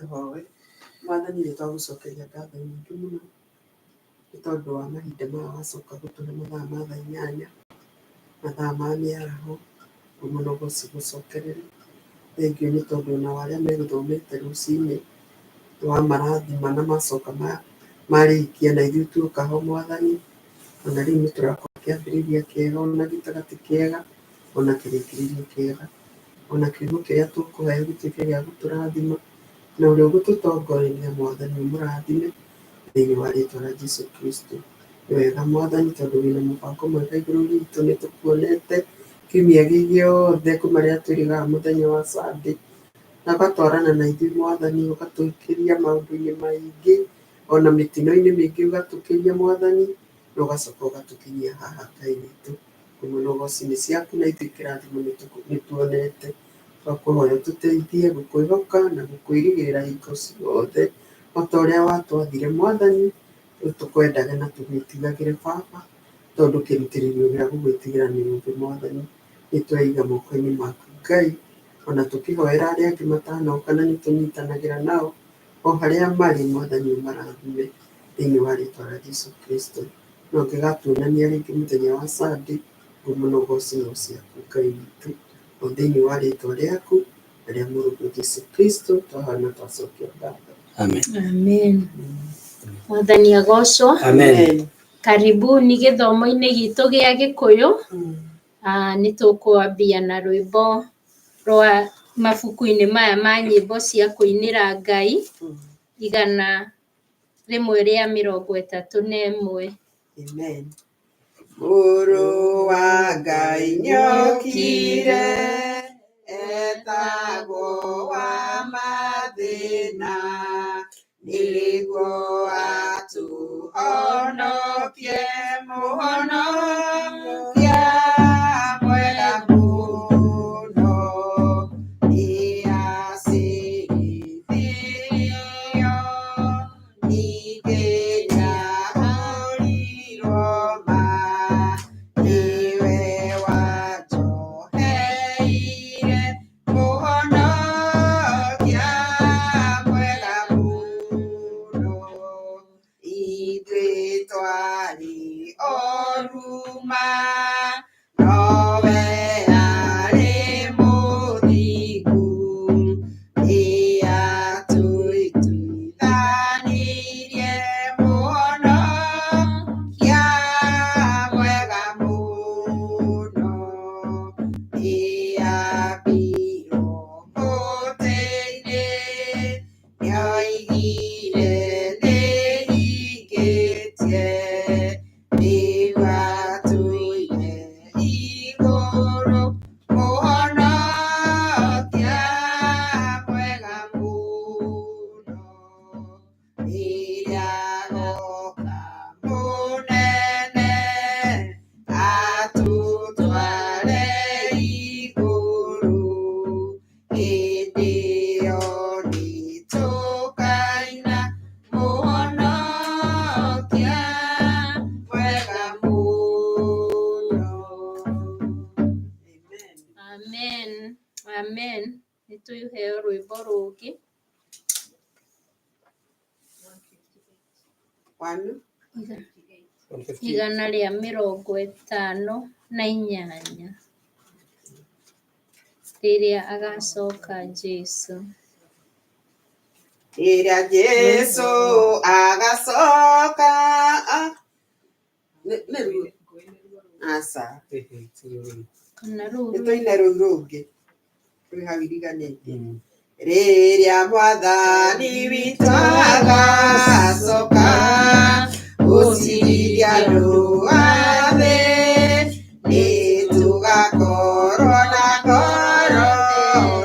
Tũhoe. Mwathani nĩ twagũcokeria ngatho nyingĩ mũno nĩ tondũ wa mahinda maya wacoka gũtũhe mathaa ma thaa 8, mathaa ma mĩaraho, ngumo na ũgoci gũcokerere. Thengiũ nĩ tondũ ona wa arĩa megũthomete rũcinĩ, nĩ wamarathima na macoka marĩkia na ithuĩ tuoka ho Mwathani, ona rĩu nĩ tũrakorwo kĩambĩrĩria kĩega ona gĩtagatĩ kĩega ona kĩrĩkĩrĩrio kĩega, ona kiugo kĩrĩa tũkũheo gĩtuĩke gĩa gũtũrathima, na ũrĩa ũgũtũtongoreria Mwathani ũmũrathime thĩinĩ wa rĩtwa rĩa Jesu Kristo. Nĩ wega Mwathani tondũ wĩna mũbango mwega igũrũ ritũ, nĩ tũkuonete kiumia gĩ gĩothe kuma rĩrĩa twĩrĩgaga mũthenya wa Sunday, na ũgatwarana na ithuĩ Mwathani, ũgatũkĩria maũndũ-inĩ maingĩ, ona mĩtino-inĩ mĩingĩ ũgatũkĩria Mwathani, na ũgacoka ũgatũkinyia haha Ngai witũ. Ngumo na ũgoci nĩ ciaku na ithuĩ kĩrathimo nĩ tuonete. Twakũhoya ũtũteithie gũkwĩhoka na gũkwĩrĩgĩrĩra hingo ciothe o ta ũrĩa watwathire Mwathani, tũkwendage na tũgwĩtigagĩre Baba, tondũ kĩrutĩrĩrio gĩa gũgwĩtigĩra nĩ ũũgĩ Mwathani. Nĩ tweiga moko-inĩ maku Ngai, ona tũkĩhoera arĩa angĩ matanoka na nĩ tũnyitanagĩra nao o harĩa marĩ Mwathani ũmarathime thĩinĩ wa rĩtwa rĩa Jesu Kristo. Na ũngĩgatuonania rĩngĩ mũthenya wa Sunday, ngumo na ũgoci no ciaku Ngai witũ, o thĩinĩ wa rĩtwa rĩaku na rĩa Mũrũguo Jesu Kristo twahoya na twacokia ngatho. Amen. Amen. Mwathani agocwo. Amen. Karibuni gĩthomo-inĩ gitũ gĩa Gĩkũyũ. Nĩ tũkwambia na rwĩmbo rwa mabuku-inĩ maya ma nyĩmbo cia kũinĩra Ngai, 131. Amen. Mũrũ wa Ngai nĩokire, etagwo wa mathĩna, nĩguo atũhonokie, mũhonokia mwega mũno. Nĩacirithirio, ningĩ nĩahũrirwo ma, nĩwe wanjoheire, mũhonokia mwega mũno. Ithuĩ twarĩ oruma, nowe arĩ mũthingu, nĩatũtuithanirie, mũhonokia mwega mũno. Nĩambirwo mũtĩ-inĩ, nĩoigire nĩhingĩtie, nĩguo atũige igũrũ, mũhonokia mwega mũno. Rĩrĩa agoka mũnene, atũtware igũrũ, hĩndĩ ĩyo nĩtũkaina, mũhonokia mwega mũno. Amen. Amen. Amen. Nĩ tũheo rwĩmbo rũngĩ. One. 158 rĩrĩa agacoka Jesu. Rĩrĩa Jesu agacoka, nĩ ruo? Aca. Kana rũu Nĩ tũine rũu rũngĩ rwĩ hau iriganĩtie. Rĩrĩa Mwathani witũ agacoka gũcirithia andũ a thĩ, nĩ tũgakorwo na ngoro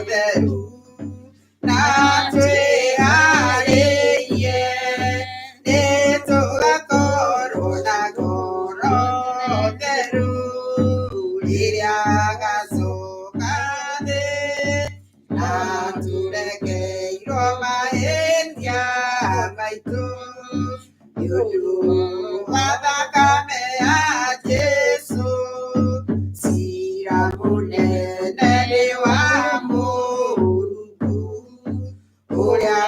theru na twĩharĩirie, nĩ tũgakorwo na ngoro theru rĩrĩa agacoka thĩ, na tũrekeirwo mahĩtia maitũ nĩ ũndũ wa thakame ya Jesu. Cira mũnene nĩ wa Mũrungu ũrĩa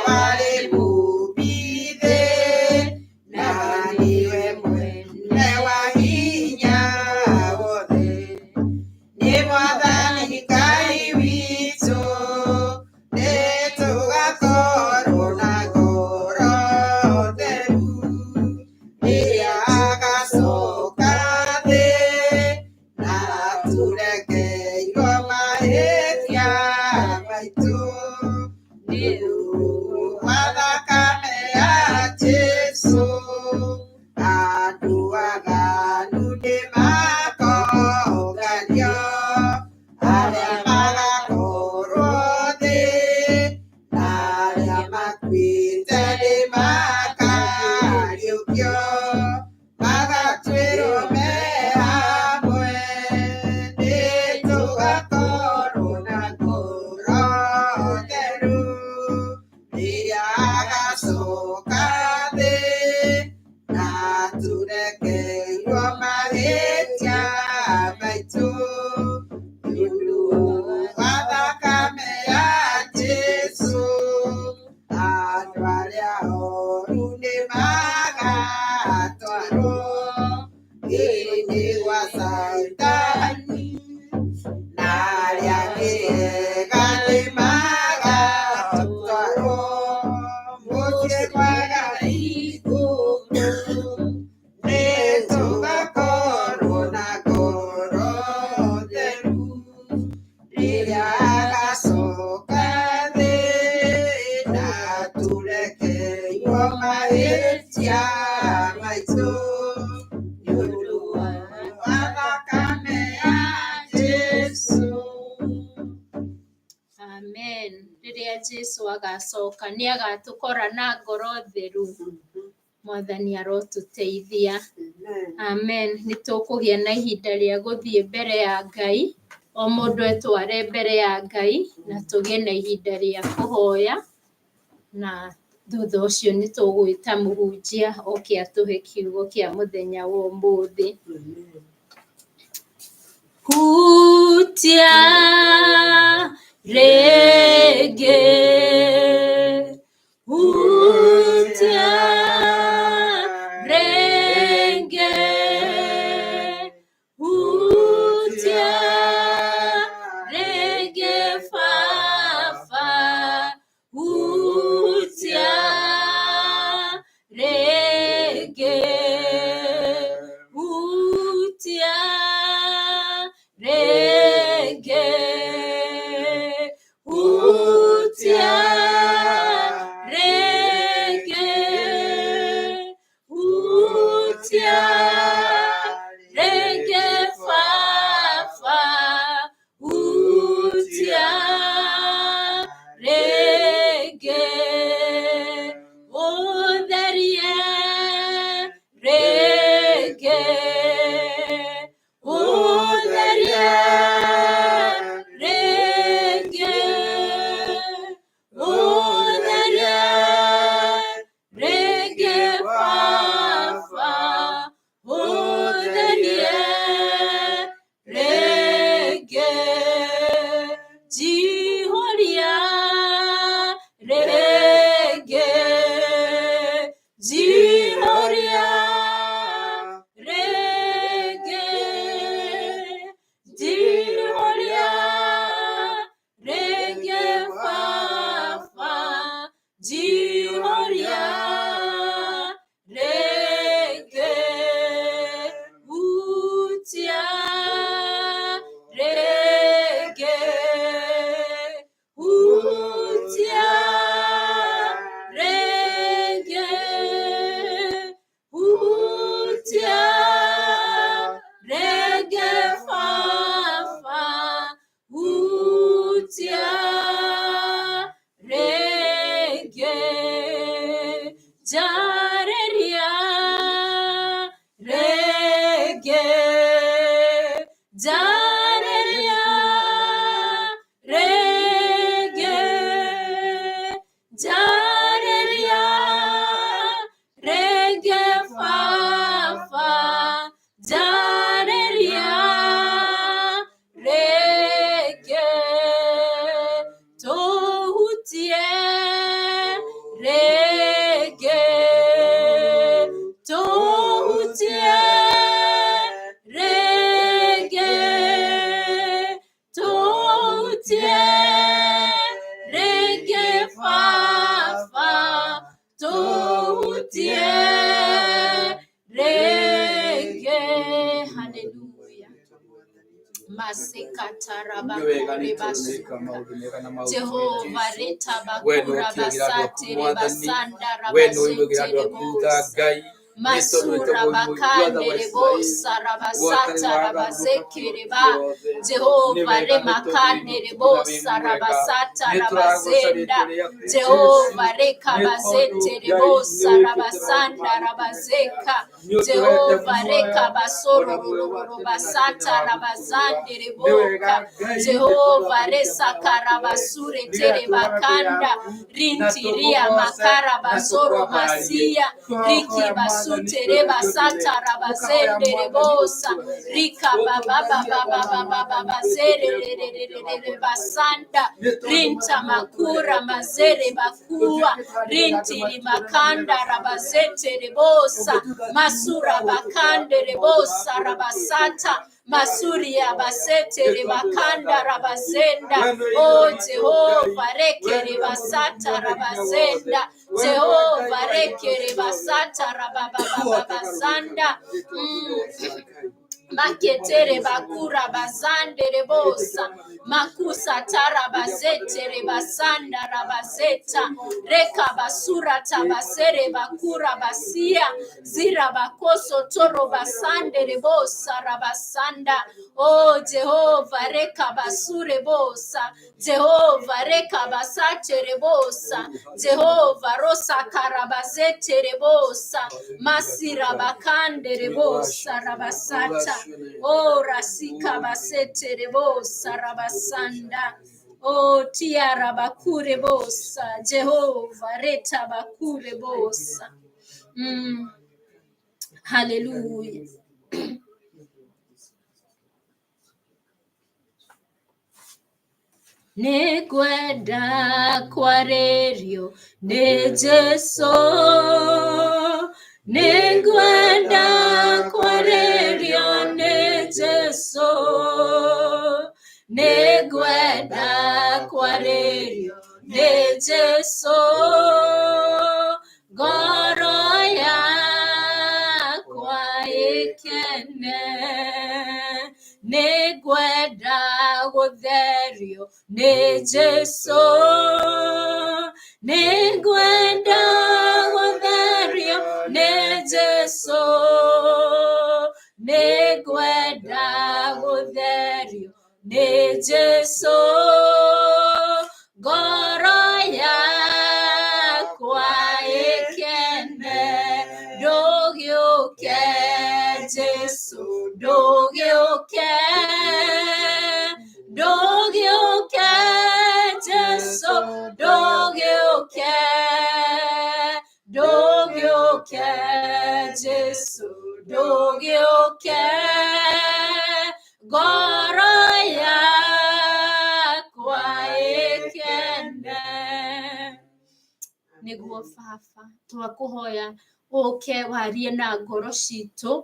agacoka thĩ na tũrekerwo mahĩtia maitũ nĩ ũndũ wa thakame ya Jesũ. Andũ arĩa oru nĩ magatwarwo thĩinĩ gwa Caitani, na arĩa ega nĩ magatwarwo mũciĩ kwa Ngai igũrũ. Nĩ tũgakorwo na ngoro theru rĩrĩa agacoka thĩ na tũrekerwo mahĩtia maitũ nĩ ũndũ wa thakame ya Jesũ. Amen. Rĩrĩa Jesu agacoka nĩ agatũkora na ngoro theru. Mwathani arotũteithia. Amen. Nĩ tũkũgĩa na ihinda rĩa gũthiĩ mbere ya Ngai, o mũndũ etware mbere ya Ngai, na tũgĩe na ihinda rĩa kũhoya, na thutha ũcio nĩ tũgwĩta mũhunjia oke atũhe kiugo kĩa mũthenya wa ũmũthĩ. Hutia rĩngĩ, hutia rĩngĩ, hutia rĩngĩ Baba, hutia rĩngĩ, hutia rĩngĩ, hutia rĩngĩ, hutia rĩngĩ Baba, hutia rĩngĩ, ũtherie rĩngĩ, ũtherie rĩngĩ, ũtherie rĩngĩ Baba, ũtherie rĩngĩ, njihũria rĩngĩ, njihũria rĩngĩ, njihũria rĩngĩ Baba, njihũria rĩngĩ, hutia rĩngĩ, hutia rĩngĩ, hutia rĩngĩ Baba, hutia rĩngĩ, njarĩria rĩngĩ, njarĩria rĩngĩ, njarĩria rĩngĩ Baba, njarĩria rĩngĩ, tũhutie rĩngĩ, tũhutie rĩngĩ, tũhutie rĩngĩ Baba, tũhutie rĩngĩ. Haleluya. Nĩ wega nĩ tondũ nĩ wĩkaga Masekatarabakure maũndũ mega na maũndũ Jehova Jesu. We nĩ retabakura ũkĩagĩra andũ aku basatere Mwathani, basanda we nĩ ũiguagĩra andũ aku tha rabasetere Ngai, Masura bakandere bosa rabasata rabazekere ba Jehova remakandere bosa rabasata rabazenda Jehova rekabazetere bosa rabasanda rabazeka Jehova rekabasorororo basata rabazandere boka Jehova resakarabasure tere bakanda rintiria makara basoro masia riki basutere basata rabazendere bosa rika baba baba baba baba bazere re re re re re re basanda rinta makura mazere bakua rintiri makanda rabazete rebosa masura bakande rebosa rabasata masuria basete rebakanda rabazenda o Jehova reke rebasata rabazenda Jehova reke rebasata rababababasanda maketere bakura bazande rebosa makusa tarabazete rebasanda rabazeta reka basura tabasere bakura basia zira bakoso toro basande rebosa rabasanda o Jehova reka basure bosa Jehova reka basate rebosa Jehova rosa karabazete rebosa masira bakande rebosa rabasata o rasika basete rebosa rabasanda o tiara bakure bosa Jehova reta bakure bosa. Hallelujah. Nĩngwenda kwarĩrio nĩ Jesũ, nĩngwenda kwarĩrio nĩ Jesũ, nĩngwenda kwarĩrio nĩ Jesũ, ngoro yakwa ĩkene. Nĩngwenda gũtherio nĩ Jesũ, nĩngwenda gũtherio nĩ Jesũ, nĩngwenda gũtherio nĩ Jesũ, ngoro yakwa ĩkene. Ndũgĩũke Jesũ, ndũgĩũke, ndũgĩũke Jesũ, ndũgĩũke, ndũgĩũke Jesũ, ndũgĩũke, ngoro yakwa ĩkene. Nĩguo baba twakũhoya ũke warie na ngoro citũ,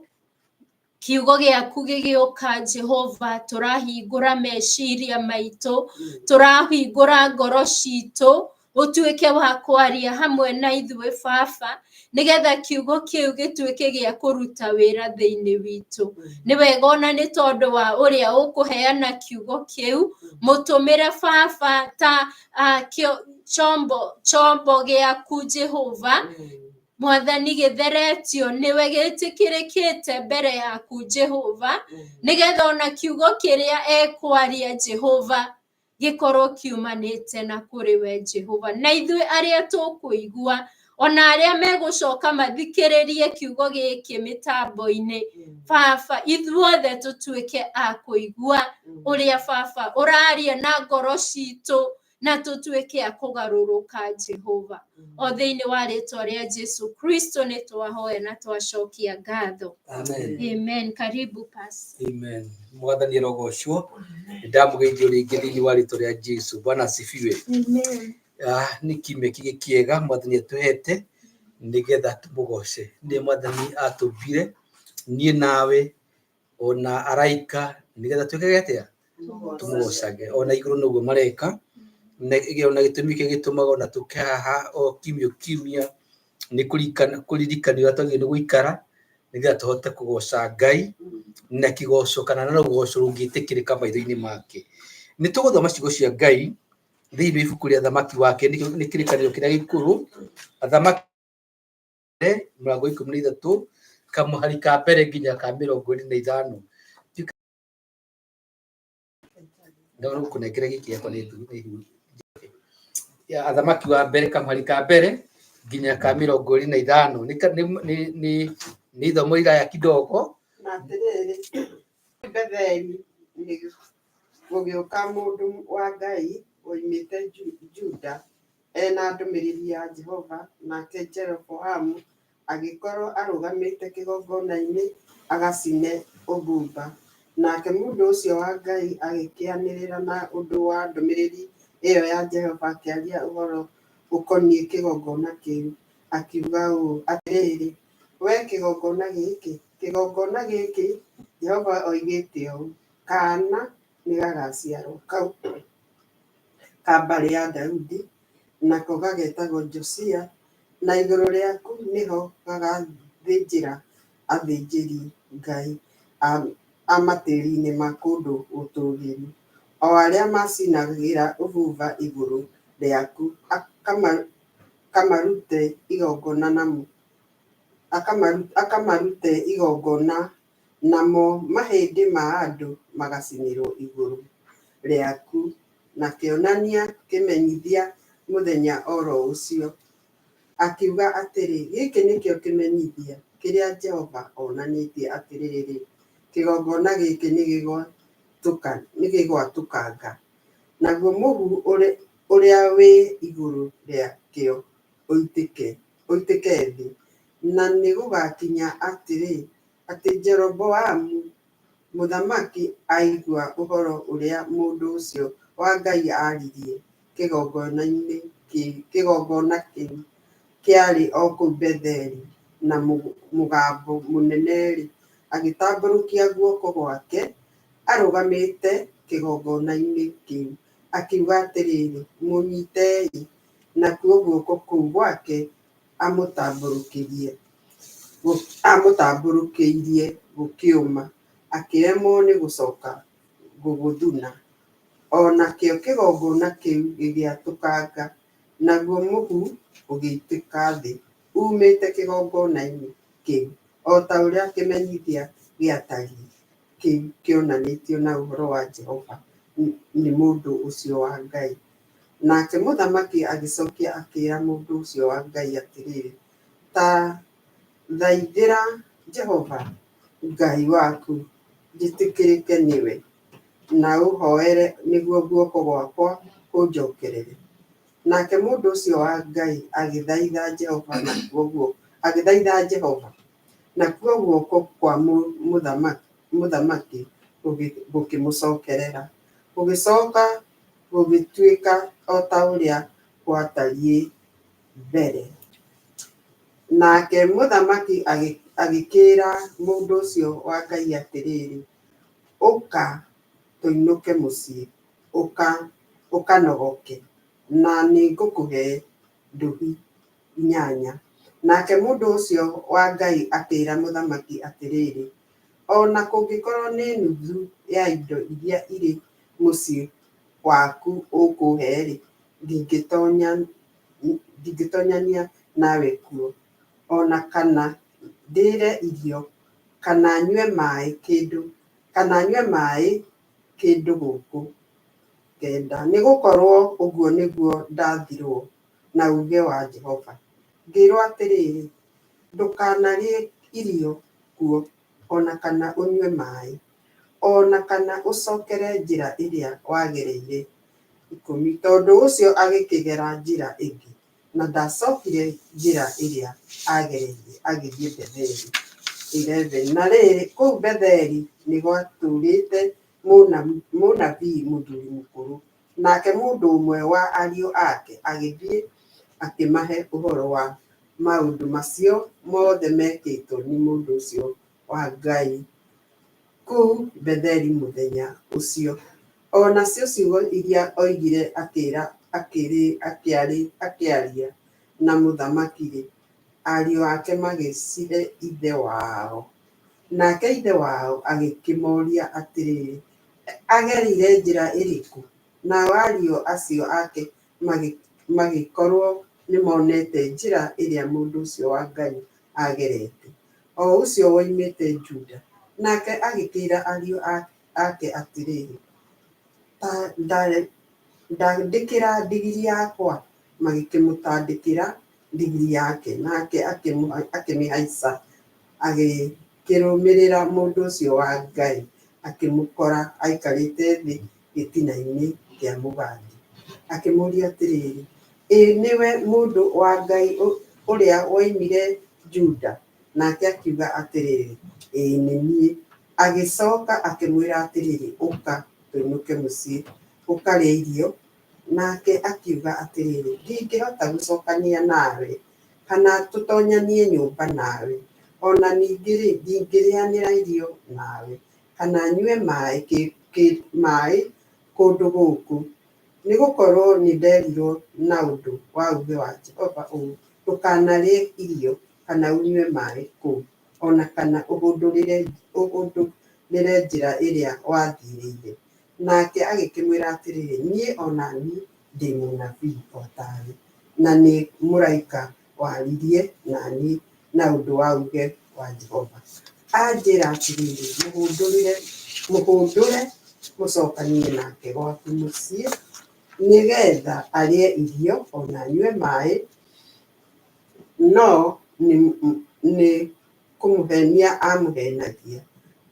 kiugo gĩaku gĩgĩũka Jehova, tũrahingũra meciria maitũ, tũrahingũra ngoro citũ, ũtuĩke wa kwaria hamwe na ithuĩ baba, nĩgetha kiugo kĩu gĩtuĩke gĩa kũruta wĩra thĩinĩ witũ. Nĩ wega ona nĩ tondũ wa ũrĩa ũkũheana kiugo kĩu, mũtũmĩre baba ta chombo gĩaku Jehova, Mwathani gĩtheretio nĩwe gĩtĩkĩrĩkĩte mbere yaku Jehova, nĩgetha ona kiugo kĩrĩa ekwaria Jehova gĩkorwo kiumanĩte na kũrĩ we Jehova, na ithuĩ arĩa tũkũigua ona arĩa megũcoka mathikĩrĩrie kiugo gĩkĩ mĩtambo-inĩ baba, ithuothe tũtuĩke a kũigua ũrĩa baba ũraria na ngoro citũ, na tũtuĩke a kũgarũrũka Jehova. O thĩinĩ wa rĩtwa rĩa Jesu Kristo nĩ twahoya na twacokia ngatho. Amen. Amen. Karibu pastor. Amen. Mwathani arogocwo. Ndamũgeithio rĩngĩ thĩinĩ wa rĩtwa rĩa Jesu. Bwana asifiwe. Amen. Nĩ kiumia kĩngĩ kĩega Mwathani atũhete nĩgetha tũmũgoce. Nĩ Mwathani atũmbire niĩ nawe ona araika nĩgetha twĩkage atĩa? Tũmũgocage. Ona igũrũ noguo mareka. Na gĩtũmi kĩrĩa gĩtũmaga ona tũke haha o kiumia kiumia nĩ kũririkana ũrĩa twagĩrĩirwo nĩ gũikara nĩgetha tũhote kũgoca Ngai na kĩgoco kana na rũgoco rũngĩtĩkĩrĩka maitho-inĩ make. Nĩ tũgũthoma ciugo cia Ngai thĩinĩ wa ibuku rĩa Athamaki wake, nĩ kĩrĩkanĩro kĩrĩa gĩkũrũ, Athamaki Mũrango wa 13 kamũhari ka mbere nginya ka 25. Ndona gũkũnengera gĩkĩ gĩakwa nĩ ya Athamaki wa mbere kamũhari ka mbere nginya ka 25. Nĩ ithomo iraya kidogo. Na atĩrĩrĩ, Betheli gũgĩũka mũndũ wa Ngai woimĩte Juda e na ndũmĩrĩri ya Jehova, nake Jeroboamu agĩkorwo arũgamĩte kĩgongona-inĩ agacine ũbumba. Nake mũndũ ũcio wa Ngai agĩkĩanĩrĩra na ũndũ wa ndũmĩrĩri ĩyo ya Jehova akĩaria ũhoro ũkoniĩ kĩgongona kĩu, akiuga ũũ, Atĩrĩrĩ, wee kĩgongona gĩkĩ, kĩgongona gĩkĩ, Jehova oigĩte ũũ, kaana nĩgagaciarwo kau ka mbarĩ ya Daudi, nako gagetagwo Josia, na igũrũ rĩaku nĩho gagathĩnjĩra athĩnjĩri Ngai a matĩri-inĩ ma kũndũ gũtũũgĩru, o arĩa macinagĩra ũbumba igũrũ rĩaku, akamarute igongona akamarute igongona, namo mahĩndĩ ma andũ magacinĩrwo igũrũ rĩaku, na kĩonania kĩmenyithia mũthenya oro ũcio. Akiuga atĩrĩ, gĩkĩ nĩkĩo kĩmenyithia kĩrĩa Jehova onanĩtie atĩrĩrĩ, kĩgongona gĩkĩ nĩgĩgwatũkanga, naguo mũhu ũrĩa wĩ igũrũ rĩakĩo ũitĩke thĩ. Na nĩgũgakinya atĩrĩ, atĩ Jeroboamu mũthamaki aigua ũhoro ũrĩa mũndũ ũcio wa Ngai aaririe kĩgongona kĩu kĩarĩ o kũu Betheli na mũgambo mũnene-rĩ, agĩtambũrũkia guoko gwake arũgamĩte kĩgongona-inĩ kĩu, akiuga atĩrĩrĩ, mũnyitei. Nakuo guoko kũu gwake amũtambũrũkĩirie gũkĩũma, akĩremwo nĩ gũcoka gũgũthuna. O nakĩo kĩgongona kĩu gĩgĩatũkanga, naguo mũhu ũgĩitĩka thĩ uumĩte kĩgongona-inĩ kĩu, o ta ũrĩa kĩmenyithia gĩatariĩ kĩu kĩonanĩtio na ũhoro wa Jehova nĩ mũndũ ũcio wa Ngai. Nake mũthamaki agĩcokia akĩĩra mũndũ ũcio wa Ngai atĩrĩrĩ, ta thaithĩra Jehova Ngai waku njĩtĩkĩrĩke nĩwe, na ũhooere nĩguo guoko gwakwa kũnjokerere. Nake mũndũ ũcio wa Ngai agĩthaitha Jehova, nakuo guoko kwa mũthamaki gũkĩmũcokerera, gũgĩcoka gũgĩtuĩka o ta ũrĩa gwatariĩ mbere. Nake mũthamaki agĩkĩĩra mũndũ ũcio wa Ngai atĩrĩrĩ, ũka tũinũke mũciĩ, ũkanogoke, na nĩngũkũhe ndũhi 8. Nake mũndũ ũcio wa Ngai akĩĩra mũthamaki atĩrĩrĩ, o na kũngĩkorwo nĩ nuthu ya indo iria irĩ mũciĩ waku ũkũhe-rĩ, ndingĩtonyania nawe kuo, o na kana ndĩĩre irio, kana nyue maaĩ kĩndũ gũkũ. 9 Nĩgũkorwo ũguo nĩguo ndaathirwo na uuge wa Jehova, ngĩĩrwo atĩrĩrĩ, ndũkanarĩe irio kuo, o na kana ũnyue maaĩ, o na kana ũcookere njĩra ĩrĩa wagereire. 10 Tondũ ũcio agĩkĩgera njĩra ĩngĩ, na ndacookire njĩra ĩrĩa aagereire agĩthiĩ Betheli. 11 Na rĩrĩ, kũu Betheli nĩgwatũũrĩte mũnabii mũthuuri mũkũrũ, nake mũndũ ũmwe wa ariũ ake agĩthiĩ akĩmahe ũhoro wa maũndũ macio mothe mekĩtwo nĩ mũndũ ũcio wa Ngai kũu Betheli mũthenya ũcio, o nacio ciugo iria oigire akĩaria na mũthamaki-rĩ, ariũ ake magĩcihe ithe wao. Nake ithe wao agĩkĩmooria atĩrĩ, agereire njĩra ĩrĩkũ? Nao ariũ acio ake magĩkorwo nĩmonete njĩra ĩrĩa mũndũ ũcio wa Ngai agerete, o ũcio woimĩte Juda. Nake agĩkĩĩra ariũ ake atĩrĩrĩ, "Ta ndandĩkĩra ndigiri yakwa." Magĩkĩmũtandĩkĩra ndigiri yake, nake akĩmĩhaica, agĩkĩrũmĩrĩra mũndũ ũcio wa Ngai, akĩmũkora aikarĩte thĩ gĩtina-inĩ kĩa mũgandi. Akĩmũũria atĩrĩrĩ, "Ĩ nĩwe mũndũ wa Ngai ũrĩa woimire Juda?" Nake akiuga atĩrĩrĩ, "Ĩĩ nĩ niĩ." Agĩcoka akĩmwĩra atĩrĩrĩ, "Ũka tũinũke mũciĩ ũkarĩe irio." Nake akiuga atĩrĩrĩ, "Ndingĩhota gũcokania nawe, kana tũtonyanie nyũmba nawe. O na ningĩ-rĩ, ndingĩrĩanĩra irio nawe, kana nyue maĩ kũndũ gũkũ. Nĩ gũkorũo nĩnderirũo na ũndũ wa uuge wa Jehova ũũ, Ndũkanarĩe irio kana ũnyue maĩ kũu, o na kana ũhũndũrĩre njĩra ĩrĩa wathiĩrĩire." Nake agĩkĩmwĩra atĩrĩrĩ, "Niĩ o na niĩ ndĩ mũnabii o tawe, na nĩ mũraika waririe na niĩ na ũndũ wa uuge wa Jehova, anjĩra atĩrĩrĩ, Mũhũndũre mũcokanie nake gwaku mũciĩ, nĩgeetha arĩe irio o na anyue maĩ." No nĩ kũmũheenia aamũheenagia.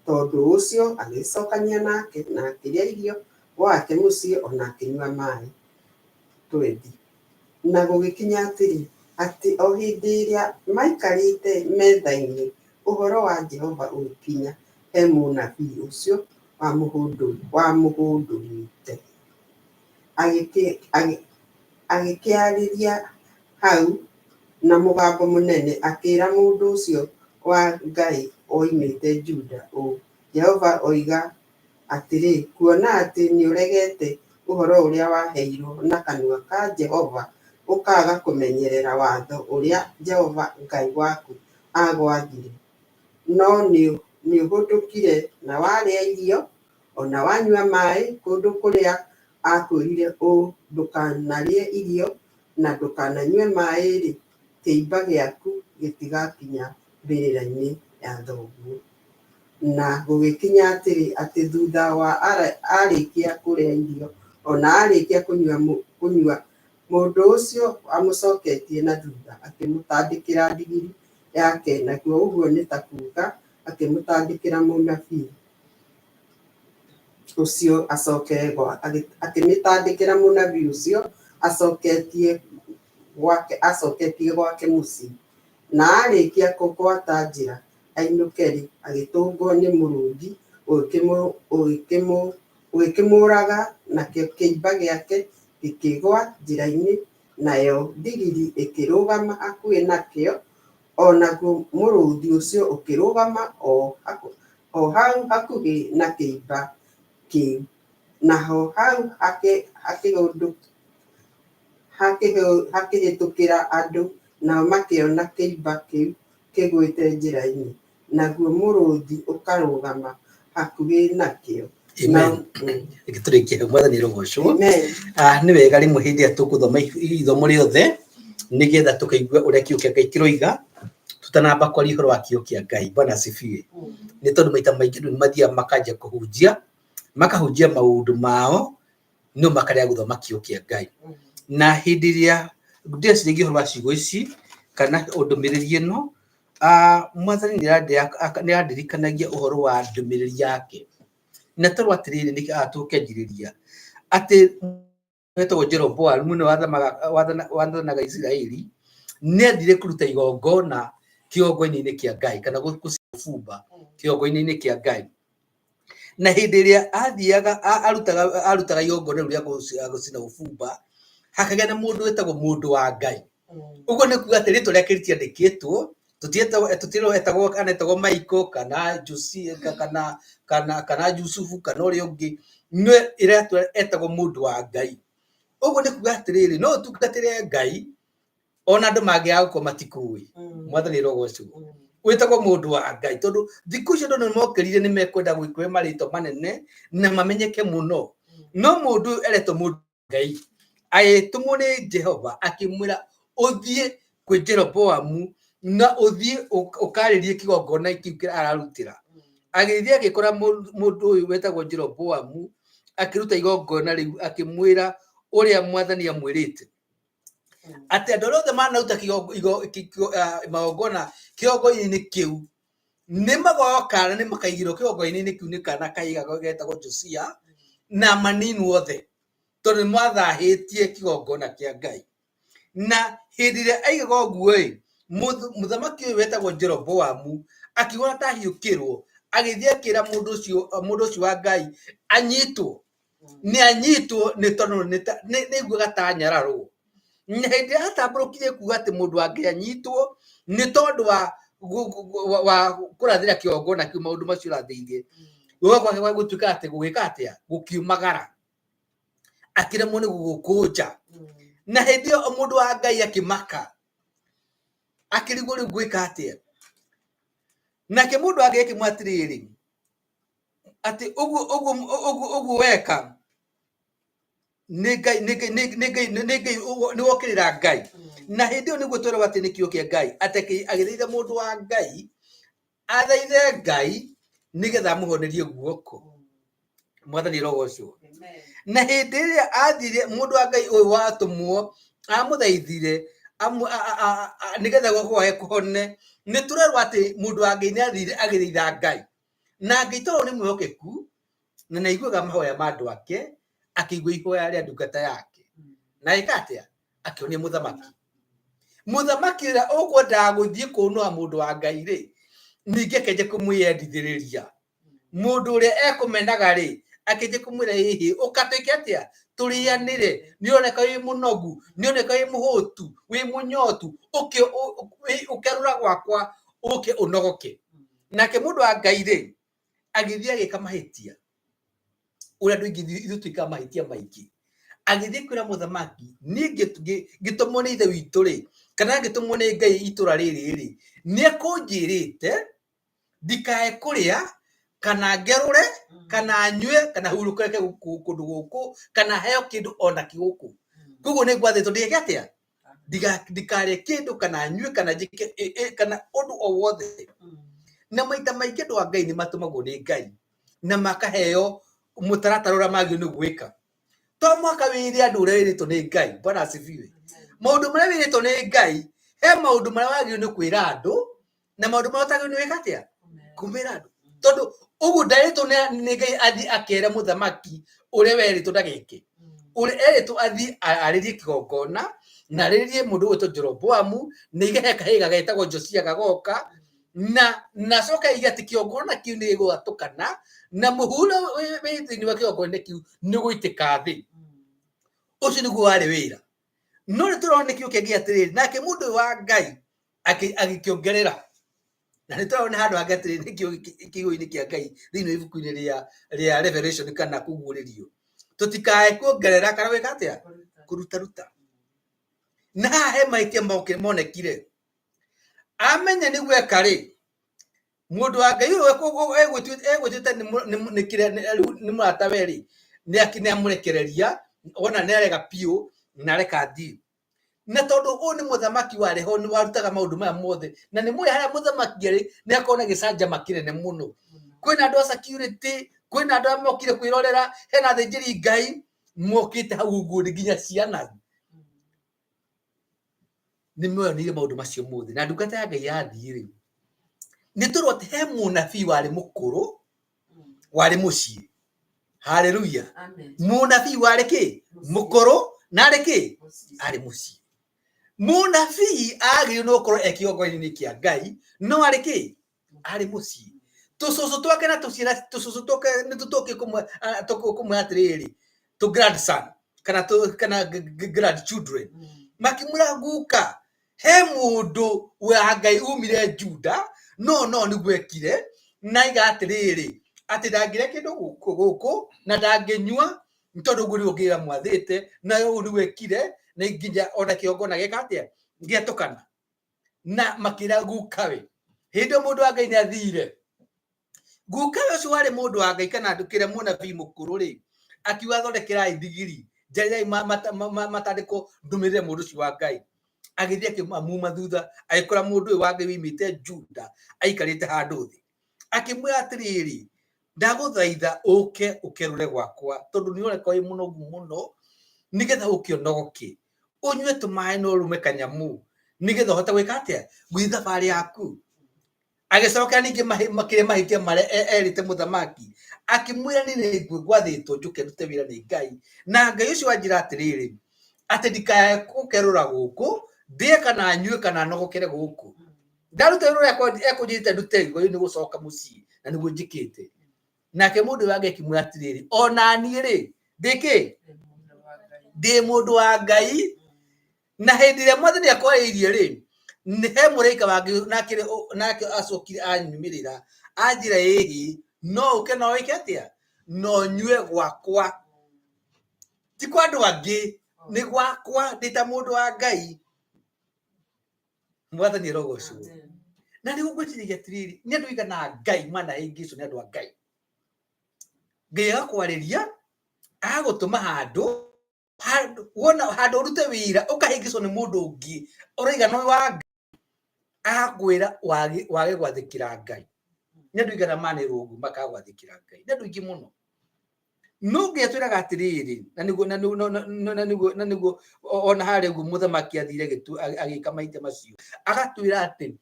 Tondũ ũcio agĩcokania nake, na akĩrĩa irio gwake mũciĩ o na akĩnyua maĩ. 20. Na gũgĩkinya atĩrĩ, atĩ o hĩndĩ ĩrĩa maikarĩte metha-inĩ, ũhoro wa Jehova ũgĩkinya he mũnabii ũcio wamũhũndũrĩte. Agĩkĩarĩria hau na mũgambo mũnene, akĩĩra mũndũ ũcio wa Ngai woimĩte Juda ũũ, "Jehova oiga atĩrĩ, kuona atĩ nĩũregete ũhoro ũrĩa waheirwo na kanua ka Jehova, ũkaaga kũmenyerera watho ũrĩa Jehova Ngai waku aagwathire, no nĩũhũndũkire na warĩa irio o na wanyua maĩ kũndũ kũrĩa aakwĩrire ũũ, Ndũkanarĩe irio na ndũkananyue maĩ-rĩ, kĩimba gĩaku gĩtigakinya mbĩrĩra-inĩ ya thoguo." Na gũgĩkinya atĩrĩ, atĩ thutha wa aarĩkia kũrĩa irio, o na aarĩkia kũnyua, mũndũ ũcio amũcoketie na thutha, akĩmũtandĩkĩra ndigiri yake, naguo ũguo nĩ ta kuuga akĩmũtandĩkĩra mũnabii ũcio akĩmĩtandĩkĩra mũnabii ũcio acoketie gwake mũciĩ. Na aarĩkia kũgwata njĩra ainũke-rĩ, agĩtũngwo nĩ mũrũũthi ũgĩkĩmũũraga, nakĩo kĩimba gĩake gĩkĩgũa njĩra-inĩ, nayo ndigiri ĩkĩrũgama hakuhĩ nakĩo, o naguo mũrũũthi ũcio ũkĩrũgama o hau hakuhĩ na kĩimba kĩu, naho hau hakĩhĩtũkĩra andũ, nao makĩona kĩimba kĩu kĩgũĩte njĩra-inĩ, naguo mũrũũthi ũkarũgama hakuhĩ nakĩo. Amen. Reke tũrĩkie hau, Mwathani rũgocwo. Amen. Nĩ wega rĩmwe hĩndĩ ĩrĩa tũgũthoma ithomo rĩothe nĩgetha tũkaigua ũrĩa kiugo kĩa Ngai kĩroiga tũtanamba kwaria ũhoro wa kiugo kĩa Ngai. Bwana asifiwe. Nĩ tondũ maita maingĩ andũ nĩ mathiaga makanjia kũhunjia, makahunjia maũndũ mao no makarega gũthoma kiugo kĩa Ngai. Na hĩndĩ ĩrĩa ndĩreciragia ũhoro wa ciugo ici kana ndũmĩrĩri ĩno, Mwathani nĩ arandirikanagia ũhoro wa ndũmĩrĩri yake. Na tondũ atĩrĩrĩ, nĩkĩo tũkĩanjĩrĩria atĩ wetagwo Jeroboamu mũnene wathanaga Isiraeli nĩ athire kũruta igongona kĩgongona-inĩ kĩa Ngai kana gũcibumba kĩgongona-inĩ kĩa Ngai. Na hĩndĩ ĩrĩa athiaga arutaga igongona rĩu rĩa gũcina ũbumba, hakagĩa na mũndũ wĩtagwo mũndũ wa Ngai. Ũguo nĩ kuga atĩ rĩtwa rĩake rĩtiandĩkĩtwo, tũtirwo etagwo kana etagwo Michael kana Josia kana Jusufu kana ũrĩa ũngĩ, no ĩretwo etagwo mũndũ wa Ngai. Ũguo nĩ kuga atĩrĩrĩ, no ũtungatĩre Ngai ona andũ mangĩaga gũkorwo matikũĩ. Mwathani rogocwo. Wĩtagwo mũndũ wa Ngai tondũ thikũ icio andũ nĩ mokĩrire nĩ mekwenda gwĩkũhe marĩtwa manene na mamenyeke mũno. No mũndũ ũyũ eretwo mũndũ Ngai agĩtũmwo nĩ Jehova akĩmwĩra ũthiĩ kwĩ Jeroboamu Na ũthiĩ ũkarĩrie kĩgongona kĩu kĩrĩa ararutĩra. Agĩthiĩ agĩkora mũndũ ũyũ wetagwo Jeroboamu akĩruta igongona rĩu, akĩmwĩra ũrĩa mwathani amwĩrĩte atĩ andũ arĩa othe manaruta magongona kĩgongona-inĩ kĩu nĩ magoka na nĩ makaigĩrwo kĩgongona-inĩ kĩu nĩ kana kahiga getagwo Josia na maninwo othe, tondũ nĩ mwathahĩtie kĩgongona kĩa Ngai. Na hĩndĩ ĩrĩa aigaga ũguo ĩ, mũthamaki ũyũ wetagwo Jeroboamu akiuga ta ahiũkĩrwo, agĩthiĩ akĩra mũndũ ũcio wa Ngai anyitwo. Nĩ anyitwo nĩ tondũ nĩ aiguaga ta anyararwo. Na hĩndĩ ĩrĩa atambũrũkirie kuga atĩ mũndũ wa Ngai anyitwo nĩ tondũ wa kũrathĩra kĩgongona kĩu maũndũ macio ũrathĩirie, guoko gwake gwa gũtuĩka atĩ gũgĩka atĩa, gũkiumagara, akĩremwo nĩ gũgũkũnja. Na hĩndĩ ĩyo mũndũ wa Ngai akĩmaka, akĩrigwo rĩu ngwĩka atĩa. Nake mũndũ wa Ngai akĩmwĩra atĩrĩrĩ, atĩ ũguo ũguo ũguo ũguo weka nĩ Ngai, nĩ Ngai, nĩ nĩ Ngai, nĩ Ngai, nĩ wokĩrĩra Ngai. Na hĩndĩ ĩyo nĩguo twerwo atĩ nĩ kiugo kĩa Ngai atĩ agĩthaitha mũndũ wa Ngai athaithe Ngai nĩgetha amũhonerie guoko. Mwathani arogocwo. Na hĩndĩ ĩrĩa athire mũndũ wa Ngai ũyũ watũmwo amũthaithire nĩgetha guoko gwake kũhone, nĩ tũrerwo atĩ mũndũ wa Ngai nĩ athire agĩthaitha Ngai, na Ngai tondũ nĩ mwĩhokeku na nĩ aiguaga mahoya ma andũ ake, akĩigua ihoya rĩa ndungata yake na ĩka atĩa, akĩonia mũthamaki. Mũthamaki ũrĩa ũkwendaga gũthiĩ kũnũha mũndũ wa Ngai rĩ, ningĩ akĩanjia kũmwĩyendithĩrĩria. Mũndũ ũrĩa ekũmenaga rĩ, akĩanjia kũmwĩra, ĩhĩ, ũka twĩke atĩa, tũrĩanĩre, nĩ ũroneka wĩ mũnogu, nĩ ũroneka wĩ mũhũtu, wĩ mũnyotu, ũke ũkerũra gwakwa, ũke ũnogoke. Nake mũndũ wa Ngai rĩ, agĩthiĩ agĩka mahĩtia ũrĩa andũ aingĩ ithuĩ twĩkaga mahĩtia maingĩ. Agĩthiĩ kwĩra mũthamaki, niĩ ngĩtũmwo nĩ ithe witũ rĩ, kana ngĩtũmwo nĩ Ngai itũra rĩrĩ rĩ, nĩ ekũnjĩrĩte ndikae kũrĩa kana ngerũre kana nyue kana hurũke kũndũ gũkũ kana heo kĩndũ ona kĩ gũkũ. Koguo nĩ ngwathĩtwo ndigeke atĩa, ndikarĩe kĩndũ kana nyue kana njĩke kana ũndũ o wothe. Na maita maingĩ andũ a Ngai nĩ matũmagwo nĩ Ngai na makaheo mũtaratara ũrĩa magĩrĩirwo nĩ gwĩka. To mũhaka wĩre andũ ũrĩa wĩrĩtwo nĩ Ngai. Bwana asifiwe. Maũndũ marĩa wĩrĩtwo nĩ Ngai, he maũndũ marĩa wagĩrĩirwo nĩ kwĩra andũ na maũndũ marĩa ũtagĩrĩirwo nĩ gwĩka atĩa, kũmĩra andũ. Tondũ ũguo ndarĩtwo nĩ Ngai athiĩ akere mũthamaki ũrĩa werĩtwo ndageke. Ũrĩa erĩtwo athiĩ arĩrie kĩgongona na arĩrie mũndũ ũgwĩtwo Jeroboamu, na aige he kahĩĩ getagwo Josia gagoka, na acoke aige atĩ kĩgongona kĩu nĩ gĩgwatũkana na mũhu ũrĩa wĩ thĩinĩ wa kĩgongona kĩu nĩ ũgũitĩka thĩ. Ũcio nĩguo warĩ wĩra. No nĩ tũrona nĩ kiugo kĩngĩ atĩrĩrĩ, nake mũndũ ũyũ wa Ngai agĩkĩongerera, na nĩ tũrona handũ hangĩ atĩrĩrĩ, nĩ kiugo-inĩ kĩa Ngai thĩinĩ wa ibuku-inĩ rĩa Revelation kana kũguũrĩrio, tũtikae kuongerera kana gwĩka atĩa, kũrutaruta. Na haha he mahĩtia monekire. Amenya nĩ gweka rĩ, mũndũ wa Ngai ũyũ egwĩtuĩte nĩ mũratawe rĩ, nĩ amũrekereria, ona nĩ arega biũ na areka athiĩ. Na tondũ ũyũ nĩ mũthamaki warĩ ho, nĩ warutaga maũndũ maya mothe, na nĩ mũĩ harĩa mũthamaki arĩ nĩ akoragwo na gĩcanjama kĩnene mũno. Kwĩna andũ a security, kwĩna andũ arĩa mokire kwĩrorera, hena athĩnjĩri Ngai mokĩte hau ũguo nginya ciana nĩ meyoneire maũndũ macio mothe. Na ndungata ya Ngai yathiĩ rĩ, nĩ tũrwo atĩ he mũnabii warĩ mũkũrũ warĩ mũciĩ. Haleluya. Mũnabii warĩ kĩ, mũkũrũ, na arĩ kĩ, arĩ mũciĩ. Mũnabii agĩrĩirwo nĩ gũkorwo e kĩgongona-inĩ kĩa Ngai, no arĩ kĩ, arĩ mũciĩ. Tũcũcũ twake na tũciana tũcũcũ twake nĩ tũtũkĩ kũmwĩra atĩrĩrĩ, tũ grandson kana kana grandchildren, makĩmwĩra guka, he mũndũ wa Ngai umire Juda, no no nĩguo ekire, na aiga atĩrĩrĩ, atĩ ndangĩrĩa kĩndũ gũkũ na ndangĩnyua, nĩ tondũ ũguo nĩguo Ngai amwathĩte, na ũguo nĩguo ekire, na nginya ona kĩgongona gĩeka atĩa, gĩatũkana. Na makĩra gukawe. Hĩndĩ ĩyo mũndũ wa Ngai nĩ athire. Gukawe ũcio warĩ mũndũ wa Ngai kana kĩrĩa mũnabii mũkũrũ rĩ, akiuga thondekerai ndigiri, njarĩrai matandĩko ndũmĩrĩre mũndũ ũcio wa Ngai. Agĩthiĩ akĩmuma thutha, agĩkora mũndũ ũyũ wa Ngai woimĩte Juda aikarĩte handũ thĩ. Akĩmwĩra atĩrĩrĩ, ndagũthaitha ũke ũkerũre gwakwa, tondũ nĩ ũreka wĩ mũnogu mũno, nĩgetha ũke ũnogoke, ũnyue tũmaĩ na ũrũme kanyamũ, nĩgetha ũhote gwĩka atĩa, gũthiĩ thabarĩ yaku. Agĩcoka ningĩ makĩria mahĩtia marĩa erĩte mũthamaki, akĩmwĩra nĩ ngwathĩtwo njũke ndute wĩra nĩ Ngai, na Ngai ũcio wanjĩra atĩrĩrĩ, atĩ ndikae gũkerũra gũkũ, ndĩe kana nyue kana nogokere gũkũ. Ndaruta wĩra ũrĩa ekũnjĩrĩte ndute, rĩu nĩ gũcoka mũciĩ, na nĩguo njĩkĩte. Nake mũndũ ũyũ wa Ngai akĩmwĩra atĩrĩrĩ, ona niĩ rĩ, ndĩ kĩ? Ndĩ mũndũ wa Ngai. Na hĩndĩ ĩrĩa mwathani akwarĩirie rĩ, nĩ he mũraika wa Ngai nake nake acokire anyumĩrĩra anjĩra, ĩhĩ, no ũke na wĩke atĩa, no nyue gwakwa, ti kwa andũ angĩ, nĩ gwakwa, ndĩ ta mũndũ wa Ngai. Mwathani arogocwo. Na nĩ gũkwĩciragia atĩrĩrĩ, nĩ andũ aigana a Ngai manahĩngĩcwo nĩ andũ a Ngai. Ngai agakwarĩria, agagũtũma handũ, handũ wona handũ ũrute wĩra, ũkahĩngĩcwo nĩ mũndũ ũngĩ ũraiga nĩ wa Ngai, agakwĩra wage wage gwathĩkĩra Ngai. Nĩ andũ aigana manerwo ũguo makaga gwathĩkĩra Ngai? Nĩ andũ aingĩ mũno. No Ngai atwĩraga atĩrĩrĩ, na nĩguo na nĩguo na nĩguo na nĩguo ona harĩa ũguo mũthamaki athire agĩka mahĩtia macio, agatwĩra atĩ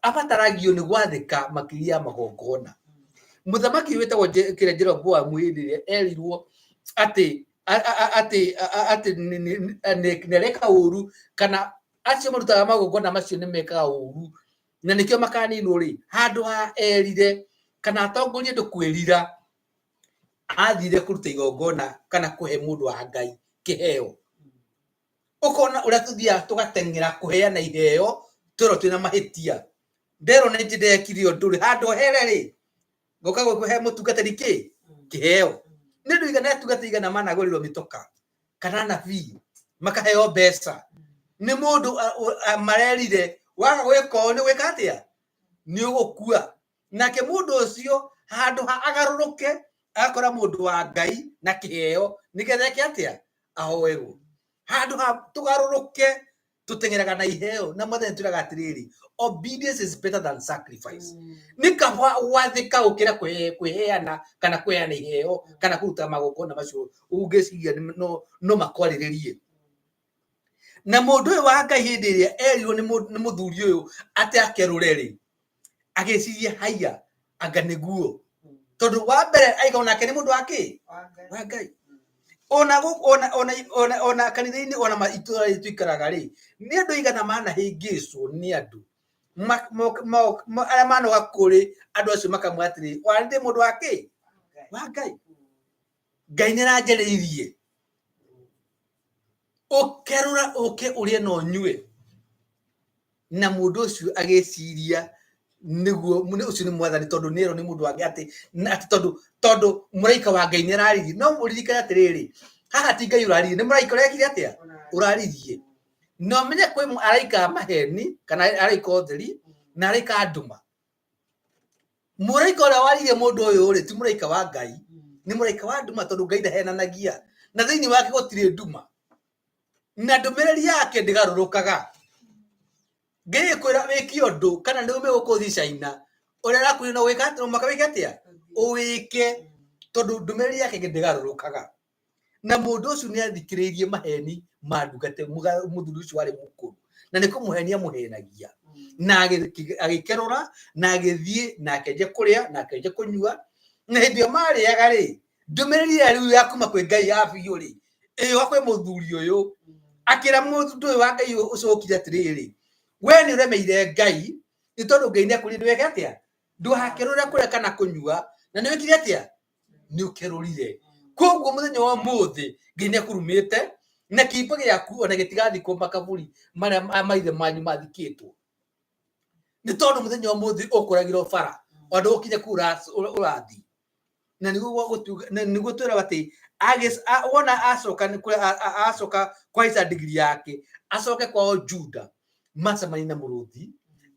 abataragio nĩ gwathĩka makĩria ya magongona. Mũthamaki wĩtagwo kĩrĩa Jeroboamu, hĩndĩ ĩrĩa erirwo atĩ atĩ nĩareka ũru, kana acio marutaga magongona macio nĩ mekaga ũru na nĩkĩo makaninwo rĩ, handũ ha erire kana atongorie andũ kwĩrira, athire kũruta igongona kana kũhe mũndũ wa Ngai kĩheo. Ũkona ũrĩa tũthiaga tũgateng'era kũheana iheo twerwo twĩna mahĩtia. Nderwo nĩ ndekire ũndũ rĩ, handũ here rĩ, ngoka kũhe mũtungatĩri kĩ kĩheo. Nĩ andũ igana atungatĩri igana managũrĩrwo mĩtoka kana anabii makaheo mbeca nĩ mũndũ marerire waga gwĩka ũũ nĩ gwĩka atĩa, nĩ ũgũkua. Nake mũndũ ũcio handũ ha agarũrũke, agakora mũndũ wa Ngai na kĩheo nĩgetha eke atĩa, ahoerwo. Handũ ha tũgarũrũke, tũteng'eraga na iheo. Na mwathani twĩraga atĩrĩrĩ, obedience is better than sacrifice. Nĩ kaba gwathĩka gũkĩra kwĩheana kana kũheana iheo kana kũruta magongona macio ũngĩciria no makwarĩrĩrie. Na mũndũ ũyũ wa Ngai hĩndĩ ĩrĩa erirwo nĩ mũthuri ũyũ atĩ akerũre rĩ, agĩciria haiya, anga nĩguo, tondũ wa mbere aiga onake nĩ mũndũ wa kĩ wa Ngai. Ona ona ona ona ona kanitha-inĩ, ona itũra rĩrĩ tũikaraga rĩ, nĩ andũ aigana manahĩngĩcwo nĩ andũ arĩa manoga kũrĩ andũ acio, makamwĩra atĩrĩ, warĩ ndĩ mũndũ wa kĩ wa Ngai, Ngai nĩ aranjarĩirie ũkerũra ũke ũrĩe na ũnyue. Na mũndũ ũcio agĩciria nĩguo ũcio nĩ mwathani, tondũ nĩ erwo nĩ mũndũ wake atĩ atĩ tondũ mũraika wa Ngai nĩ araririe. No mũririkane atĩrĩrĩ, haha ti Ngai ũraririe, nĩ mũraika ũrekire atĩa, ũraririe. Na ũmenye kwĩ araika a maheni kana araika ũtheri na araika a nduma. Mũraika ũrĩa waririe mũndũ ũyũ rĩ, ti mũraika wa Ngai, nĩ mũraika wa nduma, tondũ Ngai ndahenanagia na thĩinĩ wake gũtirĩ nduma, na ndũmĩrĩri yake ndĩgarũrũkaga. Ngai ĩkwĩra wĩke ũndũ, kana nĩ ume gũkũ ũthiĩ China, ũrĩa arakwĩra no wĩke atĩa, no mũhaka wĩke atĩa, ũwĩke, tondũ ndũmĩrĩri yake ndĩgarũrũkaga. Na mũndũ ũcio nĩ athikĩrĩirie maheni ma ndungata, mũthuri ũcio warĩ mũkũrũ, na nĩ kũmũhenia mũhenagia, na agĩkerũra na agĩthiĩ na akĩanjia kũrĩa na akĩanjia kũnyua. Na hĩndĩ ĩyo marĩaga rĩ, ndũmĩrĩri ĩrĩa rĩu ya kuma kwĩ Ngai ya biũ rĩ, ĩyoka kwĩ mũthuri ũyũ, akĩra mũndũ ũyũ wa Ngai ũcio ũkire atĩrĩrĩ, we nĩ ũremeire Ngai, nĩ tondũ Ngai nĩ akwĩrire ndweke atĩa, ndũgakerũre kũrĩa kana kũnyua, na nĩ wĩkire atĩa, nĩ ũkerũrire. Koguo mũthenya wa ũmũthĩ Ngai nĩ akũrumĩte, na kĩimba gĩaku ona gĩtigathikwo makaburi marĩa maithe manyu mathikĩtwo, nĩ tondũ mũthenya wa ũmũthĩ ũkũragirwo bara ona ndũgũkinya kũu ũrathiĩ. Na nĩguo twĩraga atĩ wona acoka nĩ acoka kũhaica ndigiri yake acoke kwao Juda, macemania na mũrũthi,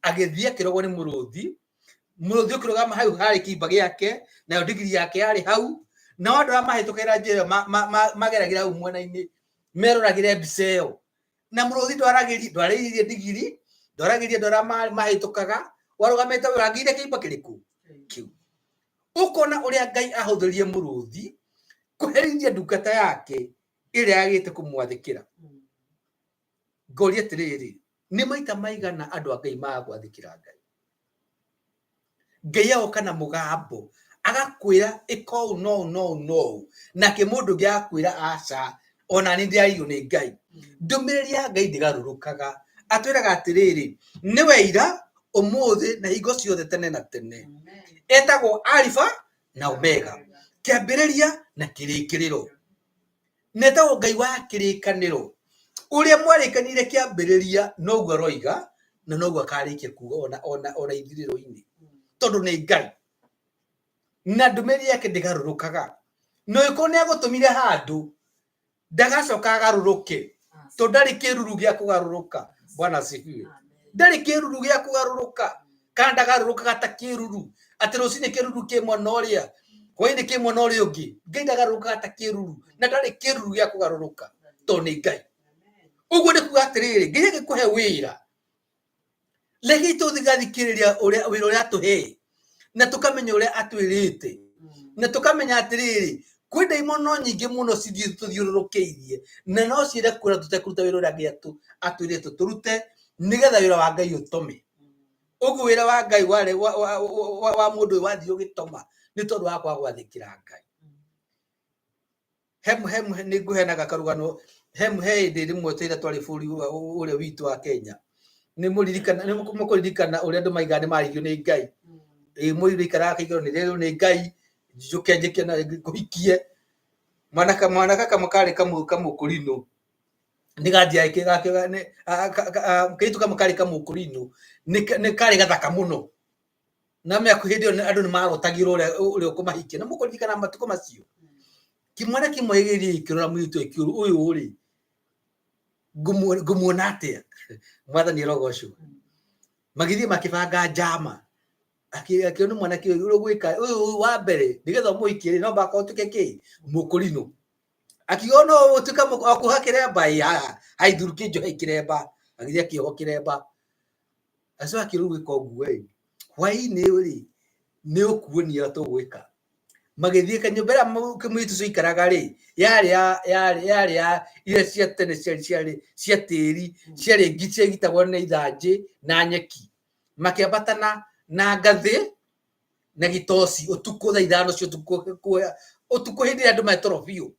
agĩthiĩ akĩrogwo nĩ mũrũthi. Mũrũthi ũkĩrũgama hau harĩ kĩimba gĩake, nayo ndigiri yake yarĩ hau. Nao andũ arĩa mahĩtũkagĩra njĩra ĩyo mageragĩra hau mwena-inĩ meroragĩre mbica ĩyo. Na mũrũthi ndwaragĩria ndwarĩirie ndigiri, ndwaragĩria andũ arĩa mahĩtũkaga, warũgamĩte ũrangĩire kĩimba kĩrĩkũ kĩu. Ũkona ũrĩa Ngai ahũthĩrire mũrũthi kũherithia ndungata yake ĩrĩa yagĩte kũmwathĩkĩra. Ngoria atĩrĩrĩ, nĩ maita maigana andũ a Ngai maga gwathĩkĩra Ngai? Ngai agoka na mũgambo agakwĩra ĩka ũũ na ũũ na ũũ na ũũ, nake mũndũ ũngĩ agakwĩra aca, ona niĩ ndĩrarĩirio nĩ Ngai. Ndũmĩrĩri ya Ngai ndĩgarũrũkaga, atwĩraga atĩrĩrĩ, nĩwe ira, ũmũthĩ na hingo ciothe tene na tene. Etagwo Alifa na Omega, kĩambĩrĩria na kĩrĩkĩrĩro. Na etagwo Ngai wa kĩrĩkanĩro. Ũrĩa mwarĩkanĩire kĩambĩrĩria noguo aroiga na noguo akarĩkia kuga ona ithirĩro-inĩ, tondũ nĩ Ngai na ndũmĩrĩri yake ndĩgarũrũkaga. Na ũngĩkorwo nĩ agũtũmire handũ ndagacoka agarũrũke, tondũ ndarĩ kĩruru gĩa kũgarũrũka. Bwana asifiwe. Ndarĩ kĩruru gĩa kũgarũrũka, kana ndagarũrũkaga ta kĩruru atĩ rũcinĩ kĩruru kĩ mwena ũrĩa, hwainĩ kĩ mwena ũrĩa ũngĩ. Ngai ndagarũrũkaga ta kĩruru na ndarĩ kĩruru gĩa kũgarũrũka, tondũ nĩ Ngai. Ũguo nĩ kuga atĩrĩrĩ, Ngai agĩkũhe wĩra, reke tũthigathikĩrĩria ũrĩa wĩra ũrĩa atũhe na tũkamenya ũrĩa atwĩrĩte, na tũkamenya atĩrĩrĩ, kwĩ ndaimono nyingĩ mũno cithiĩ tũthiũrũrũkĩirie na no ciende kwĩra tũtekũruta wĩra ũrĩa Ngai atwĩrĩte tũrute, nĩgetha wĩra wa Ngai ũtome. Ũguo wĩra wa Ngai warĩ wa mũndũ ũyũ wathiĩ ũgĩtoma nĩ tondũ wa kwaga gwathĩkĩra Ngai. He nĩ ngũheanaga karũgano, he hĩndĩ rĩmwe tũrĩa twarĩ bũrũri ũrĩa witũ wa Kenya, nĩ mũririkana, nĩ mũkũririkana ũrĩa andũ maigaga nĩ marĩirio nĩ Ngai. Ĩ mũirũ ikaraga akaigua nĩ rĩrwo nĩ Ngai, njũke njĩke na ngũhikie. Mwanake kamwe karĩ kamũkũrinũ, nĩ gathiaga kairĩtu kamwe karĩ kamũkũrinũ, nĩ karĩ gathaka mũno. Na mĩaka hĩndĩ ĩyo andũ nĩ marotagĩrwo ũrĩa ũrĩa ũkũmahikia. Nĩ mũkũririkana matukũ macio? Kĩmwana kĩmwe gĩgĩthiĩ gĩkĩrora mũirĩtu ũyũ kĩũru, ũyũ rĩ, ngũmuona atĩa? Mwathani arogocwo. Magĩthiĩ makĩbanga njama. Akĩona mwanake ũyũ ũrĩa ũgwĩka, ũyũ wa mbere nĩgetha ũmũhikie rĩ, no mũhaka ũtuĩke kĩ? Mũkũrinũ. Akiuga no ũtuĩke akuoha kĩremba? Ĩ haithurukĩ njohe kĩremba. Agĩthiĩ akĩohwo kĩremba. Acoka akĩrwo gwĩka ũguo ĩ, hwainĩ rĩ, nĩ ũkuonia ũrĩa tũgwĩka. Magĩthiĩ kanyũmba ĩrĩa mũirĩtu ũcio aikaraga rĩ, yarĩ ya yarĩ yarĩ ya iria cia tene ciarĩ ciarĩ cia tĩri, ciarĩ ciagitagwo nĩ ithanjĩ na nyeki. Makĩambata na ngathĩ na gĩtoci ũtukũ thaa ithano cia ũtukũ, ũtukũ hĩndĩ ĩrĩa andũ me toro biũ.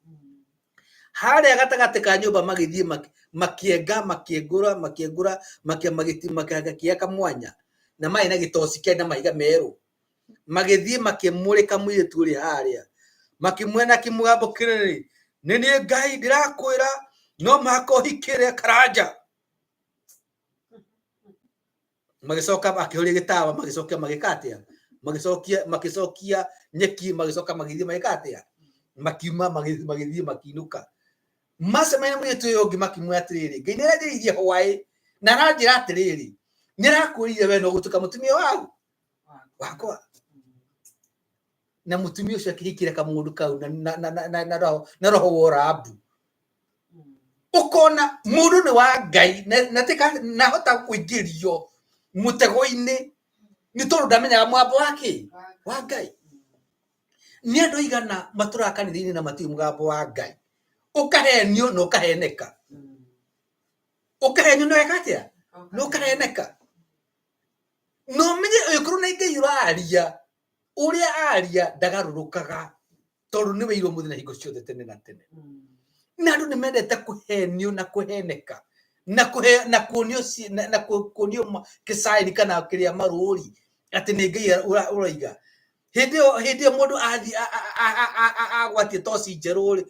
Harĩa gatagatĩ ka nyũmba magĩthiĩ makĩenga makĩengũra makĩengũra makĩaka mwanya na marĩ na gĩtoci kĩarĩ na mahiga merũ. Magĩthiĩ makĩmũrĩka mũirĩtu ũrĩa harĩa, makĩmwĩra na kĩmũgambo kĩnene, nĩ niĩ Ngai ndĩrakwĩra no mũhaka ũhikĩre Karanja. Magĩcoka makĩhoria gĩtawa, magĩcokia magĩka atĩa? Magĩcokia magĩcokia nyeki, magĩcoka magĩthiĩ magĩka atĩa? Makiuma magĩthiĩ makiinũka. Macemania na mũirĩtu ũyũ ũngĩ makĩmwĩra atĩrĩrĩ, Ngai nĩ aranjĩrĩirie hwaĩ na aranjĩra atĩrĩrĩ, nĩ arakwĩrire we no gũtuĩka mũtumia waku wakwa. Na mũtumia ũcio akĩhikĩra kamũndũ kau na roho wa ũrambu. Ũkona mũndũ nĩ wa Ngai na ahota kũingĩrio mũtego-inĩ nĩ tondũ ndamenyaga mũgambo wa kĩ? Wa Ngai. Nĩ andũ aigana matũraga kanitha-inĩ na matiũĩ mũgambo wa Ngai. Ũkahenio na ũkaheneka. Ũkahenio na ũgeka atĩa? Na ũkaheneka. Na ũmenye ũngĩkorwo nĩ Ngai ũraria, ũrĩa aria ndagarũrũkaga, tondũ nĩwe ira ũmũthĩ na hingo ciothe tene na tene. Na andũ nĩ mendete kũhenio na kũheneka na kũhe na kuonio na kuonio kĩcaĩni kana kĩrĩa marũri atĩ nĩ Ngai ũroiga. Hĩndĩ ĩyo mũndũ athiĩ agwatie toci njerũ rĩ,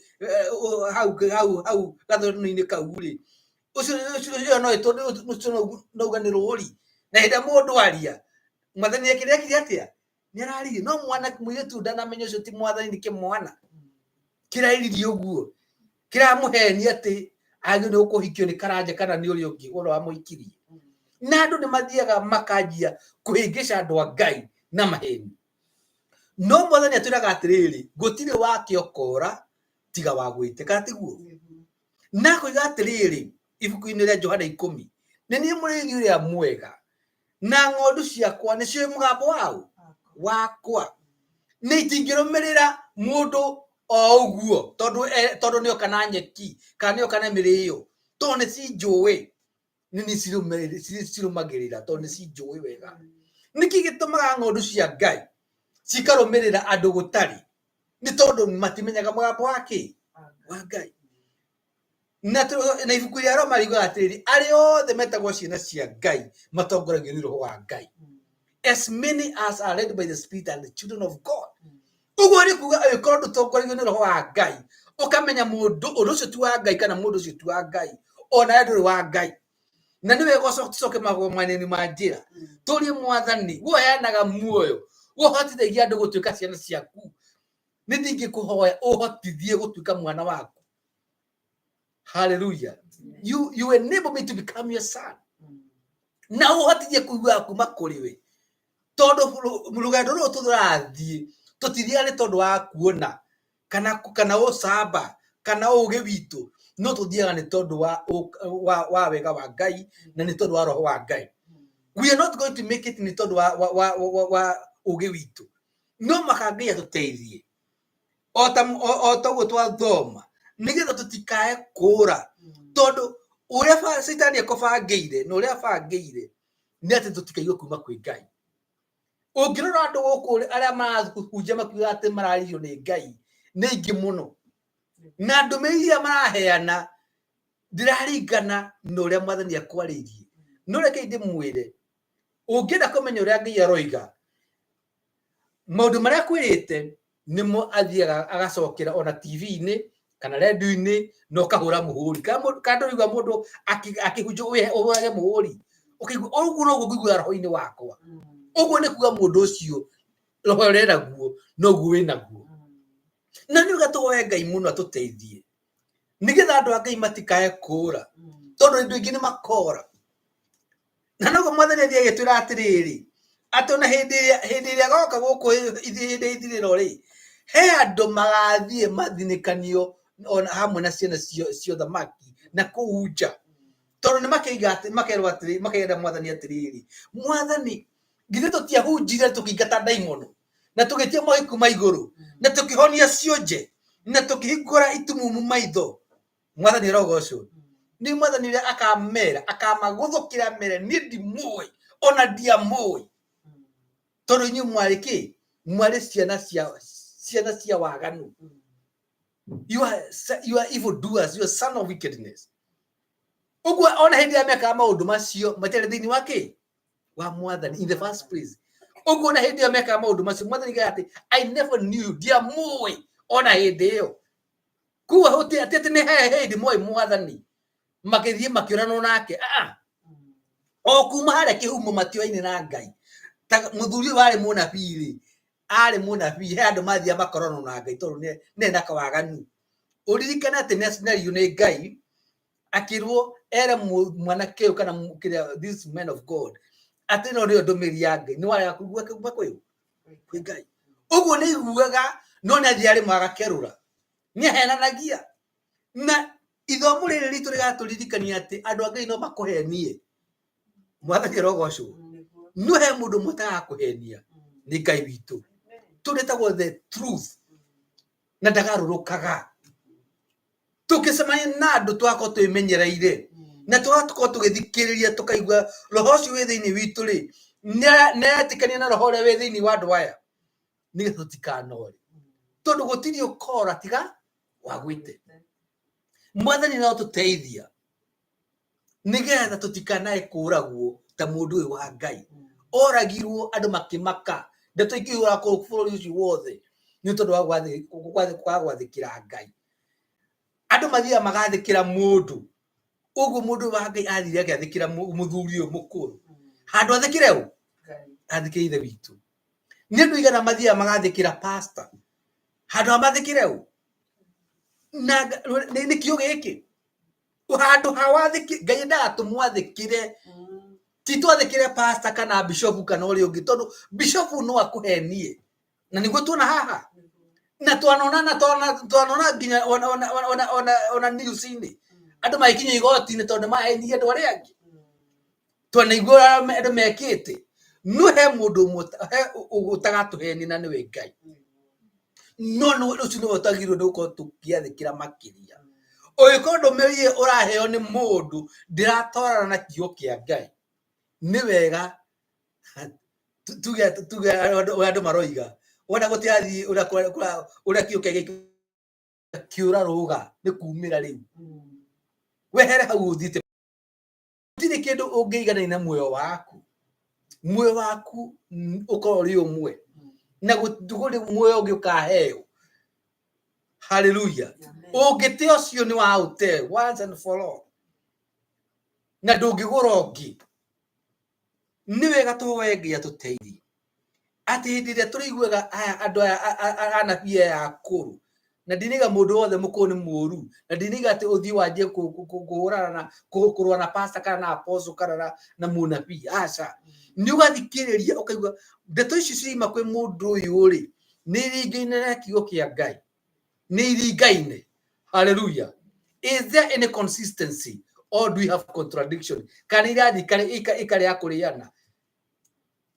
hau hau hau gathoni-inĩ kau rĩ, ũcio ũcio ĩyo no ĩtũ ũcio no uga nĩ rũri. Na hĩndĩ ĩrĩa mũndũ aria, mwathani ekire atĩa? Nĩ araririe. No mwana mũirĩtu ndanamenya ũcio ti mwathani, nĩ kĩmwana kĩrairirie ũguo, kĩramũhenia atĩ agĩrĩirwo nĩ kũhikio nĩ Karanja kana nĩ ũrĩa ũngĩ ũrĩa wamũhikirie. Na andũ nĩ mathiaga makanjia kũhĩngĩca andũ a Ngai na maheni. No mwathani atwĩraga atĩrĩrĩ, gũtirĩ wake ũkora tiga wagwĩte, kana tiguo? Na akoiga atĩrĩrĩ, Ibuku-inĩ rĩa Johana 10, nĩ niĩ mũrĩithi ũrĩa mwega, na ng'ondu ciakwa nĩ ciũĩ mũgambo waũ wakwa, nĩ itingĩrũmĩrĩra mũndũ o ũguo tondũ tondũ nĩoka na nyeki kana nĩoka na mĩrĩo, tondũ nĩ cinjũĩ, nĩ niĩ cirũmagĩrĩra tondũ nĩ cinjũĩ wega. Nĩkĩ gĩtũmaga ng'ondu cia Ngai cikarũmĩrĩra andũ gũtarĩ? Nĩ tondũ matimenyaga mũgambo wa kĩ? Wa Ngai. Na ibuku rĩa Roma riugaga atĩrĩrĩ, arĩa othe metagwo ciana cia Ngai matongoragio nĩ Roho wa Ngai. As many as are led by the Spirit are the children of God. Ũguo nĩ kuga angĩkorwo ndũtongoragio nĩ Roho wa Ngai, ũkamenya mũndũ ũndũ ũcio ti wa Ngai kana mũndũ ũcio ti wa Ngai, ona we ndũrĩ wa Ngai. Na nĩ wega tũcoke magomani ma njĩra, tũrie Mwathani, we ũheanaga muoyo, we ũhotithagia andũ gũtuĩka ciana ciaku, nĩ ndingĩkũhoya ũhotithie gũtuĩka mwana waku. Hallelujah. You enable me to become your son. Na ũhotithie kũigua kuma kũrĩ we, tondũ rũgendo rũrũ tũrathiĩ tũtithiaga nĩ tondũ wa kuona kana ũcamba kana ũgĩ witũ, no tũthiaga nĩ tondũ wa wega wa Ngai na nĩ tondũ wa Roho wa Ngai. We are not going to make it nĩ tondũ wa ũgĩ witũ, no mũhaka Ngai atũteithie o ta ũguo twathoma, nĩgetha tũtikae kũra, tondũ ũrĩa Caitani akũbangĩire na ũrĩa abangĩire nĩ atĩ tũtikaigue kuma kwĩ Ngai. Ũngĩrora andũ gũkũ arĩa marahunjia makiuga atĩ mararirio nĩ Ngai nĩ aingĩ mũno, na ndũmĩrĩri iria maraheana ndĩraringana na ũrĩa Mwathani akwarĩirie. No reke ndĩmwĩre, ũngĩenda kũmenya ũrĩa Ngai aroiga, maũndũ marĩa akwĩrĩte nĩmo athiaga agacokera ona TV-inĩ kana redio-inĩ, na ũkahũra mũhũri. Kana ndũraigua mũndũ akĩhunjia ũhũrage mũhũri, ũkaigua ũguo noguo ngũigua roho-inĩ wakwa. Ũguo nĩ kuga mũndũ ũcio roho ũrĩa enaguo noguo wĩnaguo. Na nĩ wega tũhoe Ngai mũno atũteithie, nĩgetha andũ a Ngai matikae kũra, tondũ andũ aingĩ nĩ makora. Na noguo Mwathani athiĩ agĩtwĩra atĩrĩrĩ, atĩ ona hĩndĩ ĩrĩa agoka gũkũ hĩndĩ ya ithirĩro rĩ, he andũ magathiĩ mathinĩkanio ona hamwe na ciana cia ũthamaki na kũu nja, tondũ nĩ makeiga atĩ, makerwo atĩrĩ, makera Mwathani atĩrĩrĩ, Mwathani, githĩ tũtiahunjire tũkĩingata ndaimono, na tũgĩtia mwaki kuma igũrũ, na tũkĩhonia cionje, na tũkĩhingũra itumumu maitho? Mwathani arogocwo. Nĩ Mwathani ũrĩa akamera, akamagũthũkĩra mere, niĩ ndimũĩ, ona ndiamũĩ, tondũ inyuĩ mwarĩ kĩ? Mwarĩ ciana cia waganu. You are evil doers, you are son of wickedness. Ũguo ona hĩndĩ ya mekaga maũndũ macio matiarĩ thĩinĩ wa kĩ? Wa Mwathani in the first place. Ũguo ona hĩndĩ ĩyo mekaga maũndũ macio, Mwathani augaga atĩ I never knew you, ndiamũĩ ona hĩndĩ ĩyo. Koguo atĩ atĩ nĩ he hĩndĩ moĩ Mwathani makĩthiĩ makĩũranwo nake, o kuma harĩa kĩhumo matioaine na Ngai. Ta mũthuri ũyũ warĩ mũnabii rĩ, arĩ mũnabii, he andũ mathiaga makoranwo na Ngai tondũ nĩ na kawaganu. Ũririkane atĩ nĩ nĩ Ngai akĩrwo ere mwanake ũyũ kana kĩrĩa this man of God atĩ ĩno nĩyo ndũmĩrĩri ya Ngai, nĩ warega kũigua kuma kwĩ Ngai. Ũguo nĩ aiguaga no nĩ athiaga rĩmwe agakerũra, nĩ ahenanagia. Na ithomo rĩrĩ ritũ rĩgatũririkania atĩ andũ a Ngai no makũhenie. Mwathani arogocwo. No he mũndũ ũmwe ũtagakũhenia, nĩ Ngai witũ, tũrĩtagwo the truth, na ndagarũrũkaga. Tũngĩcemania na andũ tũgakorwo twĩmenyereire na tũgakorwo tũgĩthikĩrĩria, tũkaigua roho ũcio wĩ thĩinĩ witũ rĩ, nĩaretĩkania na roho ũrĩa wĩ thĩinĩ wa andũ aya, nĩgetha tũtikanore, tondũ gũtirĩ ũkora tiga wagwĩte. Mwathani no tũteithia nĩgetha tũtikanae kũragwo ta mũndũ ũyũ wa Ngai oragirwo, andũ makĩmaka, ndeto ikĩihũra kũu bũrũri ũcio wothe nĩ tondũ wa kwaga gwathĩkĩra Ngai. Andũ mathiaga magathĩkĩra mũndũ ũguo, mũndũ ũyũ wa Ngai athire agĩathĩkĩra mũthuri ũyũ mũkũrũ handũ athĩkĩre ũ athĩkĩre Ithe witũ. Nĩ andũ aigana mathiaga magathĩkĩra pastor handũ ha mathĩkĩre ũ? Na nĩkĩo gĩkĩ handũ ha wathĩki, Ngai endaga tũmwathĩkĩre, ti twathĩkĩre pastor kana bishopu kana ũrĩa ũngĩ, tondũ bishopu no akũhenie, na nĩguo tuona haha na twanona na twanona nginya ona news-inĩ. Andũ magĩkinyio igoti-inĩ tondũ nĩ mahenirie andũ arĩa angĩ. Twanaigua ũrĩa andũ mekĩte. No he mũndũ ũmwe he ũtagatũhenia na nĩwe Ngai. No ũcio nĩwe twagĩrĩirwo nĩ gũkorwo tũkĩathĩkĩra makĩria. Ũngĩkorwo ndũmĩrĩri ĩyo ũraheo nĩ mũndũ ndĩratwarana na kiugo kĩa Ngai, nĩ wega tuge tuge ũrĩa andũ maroiga. Wona gũtirathiĩ ũrĩa ũrĩa kiugo kĩa Ngai kĩũra rũga nĩ kumĩra rĩu. Wehere hau ũthiĩte. Gũtirĩ kĩndũ ũngĩiganania na muoyo waku. Muoyo waku ũkorwo ũrĩ ũmwe na gũtirĩ muoyo ũngĩ ũkaheo. Haleluya. Ũngĩte ũcio nĩ waũte once and for all, na ndũngĩgũra ũngĩ. Nĩ wega tũhoe Ngai atũteithie atĩ hĩndĩ ĩrĩa tũrĩiguaga aya andũ aya anabii aya akũrũ, na ndinaiga mũndũ wothe mũkũrũ nĩ mũru, na ndinaiga atĩ ũthiĩ wanjie kũhũrana na kũrũa na pastor kana na apostle kana na mũnabii, aca. Nĩ ũgathikĩrĩria ũkaigua ndeto ici ciaima kwĩ mũndũ ũyũ rĩ, nĩ iringaine na kiugo kĩa Ngai, nĩ iringaine. Hallelujah. Is there any consistency or do we have contradiction? Kana irathiĩ ikarĩa kũrĩana,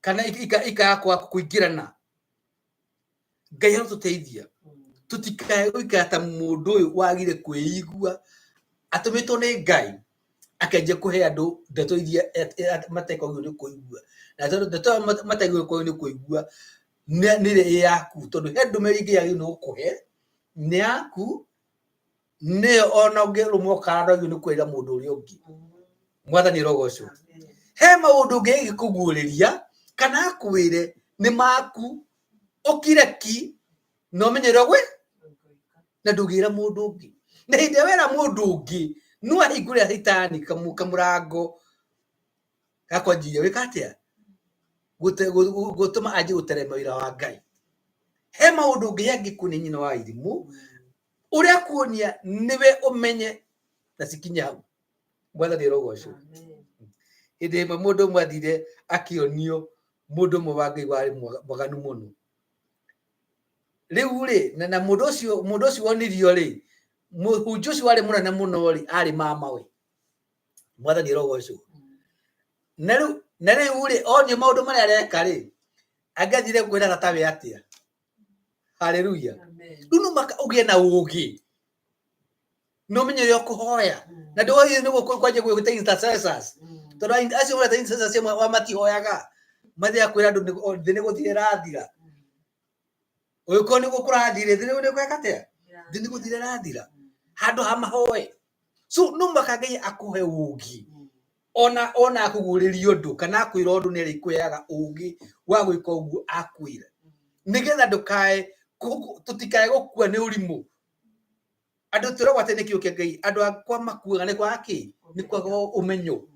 kana ikaya kwaga kũingĩrana. Ngai arotũteithia tũtikae gũikara ta mũndũ ũyũ wagire kwĩigua atũmĩtwo nĩ Ngai akĩanjia kũhe andũ ndeto iria matekagwo nĩ kũigua, na tondũ ndeto ĩyo matekagwo nĩ kũigua nĩ ĩrĩa ĩ yaku, tondũ he ndũmĩrĩri Ngai agĩrĩirwo nĩ gũkũhe nĩ yaku, nĩyo ona ũngĩrũmwo kana ndwagĩrĩirwo nĩ kwĩra mũndũ ũrĩa ũngĩ. Mwathani arogocwo. He maũndũ Ngai angĩkũguũrĩria kana akwĩre nĩ maku, ũkire ki na ũmenye ũrĩa ũgwĩ na ndũngĩra mũndũ ũngĩ. Na hĩndĩ ĩrĩa wera mũndũ ũngĩ no ahingũre caitani kamũrango gakwanjia gwĩka atĩa, gũtũma anjie gũterema wĩra wa Ngai. He maũndũ Ngai angĩkuonia nyina wa irimũ, ũrĩa akuonia nĩwe ũmenye na cikinye hau. Mwathani arogocwo. Hĩndĩ ĩmwe mũndũ ũmwe athire akĩonio mũndũ ũmwe wa Ngai warĩ mwaganu mũno. Rĩu rĩ, na mũndũ ũcio wonirio rĩ, mũhunjia ũcio warĩ mũnene mũno rĩ, arĩ mamawe. Mwathani arogocwo. Na rĩu rĩ, onio maũndũ marĩa areka rĩ, angĩathire kwĩra tatawe atĩa? Haleluya. Rĩu no mũhaka ũgĩe na ũũgĩ na ũmenye ũrĩa ũkũhoya, na ndũgagĩrĩirwo nĩ kwanjia gwĩta intercessors, tondũ acio mareta intercessors amwe matihoyaga, mathiaga kwĩra andũ thĩ nĩ gũthira ĩrathira. Ũngĩkorwo nĩguo kũrathire, thĩ nĩ gwĩka atĩa? Thĩ nĩ gũthira ĩrathira handũ ha mahoe. So no mũhaka Ngai akũhe ũũgĩ, ona akũguũrĩrie ũndũ kana akwĩra ũndũ, nĩ arĩkũheaga ũũgĩ wa gwĩka ũguo akwĩra, nĩgetha ndũkae tũtikae gũkua nĩ ũrimũ. Andũ twĩragwo atĩ nĩ kiugo kĩa Ngai, andũ akwa makuaga nĩ kwaga kĩ? Nĩ kwaga ũmenyo.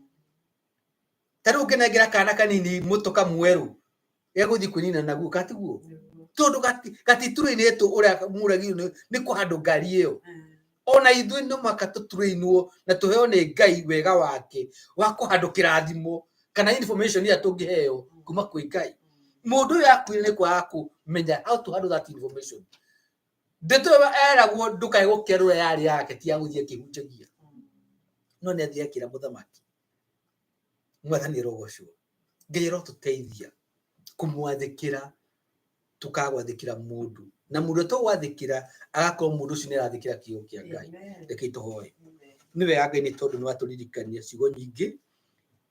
Ta rĩu ũngĩnengera kana kanini mũtoka mwerũ gegũthiĩ kwĩnina naguo, katiguo? Tondũ gatiturĩinĩtwo ũrĩa mũragirwo nĩ kũhandwo ngari ĩyo. Ona ithuĩ no mũhaka tũturĩinwo na tũheo nĩ Ngai wega wake wa kũhandwo kĩrathimo kana information ĩrĩa tũngĩheo kuma kwĩ Ngai. Mũndũ ũyũ akuire nĩ kwaga kũmenya how to handle that information. Ndeto ĩyo eragwo ndũkae gũkerũra yarĩ yake, ti ya gũthiĩ akĩhunjagia, no nĩ athiĩ akĩra mũthamaki. Mwathani arogocwo. Ngai arotũteithia kũmwathĩkĩra, tũkagwathĩkĩra mũndũ, na mũndũ ũrĩa tũgwathĩkĩra agakorwo mũndũ ũcio nĩ arathĩkĩra kiugo kĩa Ngai. Rekei tũhoe. Nĩ wega Ngai, nĩ tondũ nĩ watũririkania ciugo nyingĩ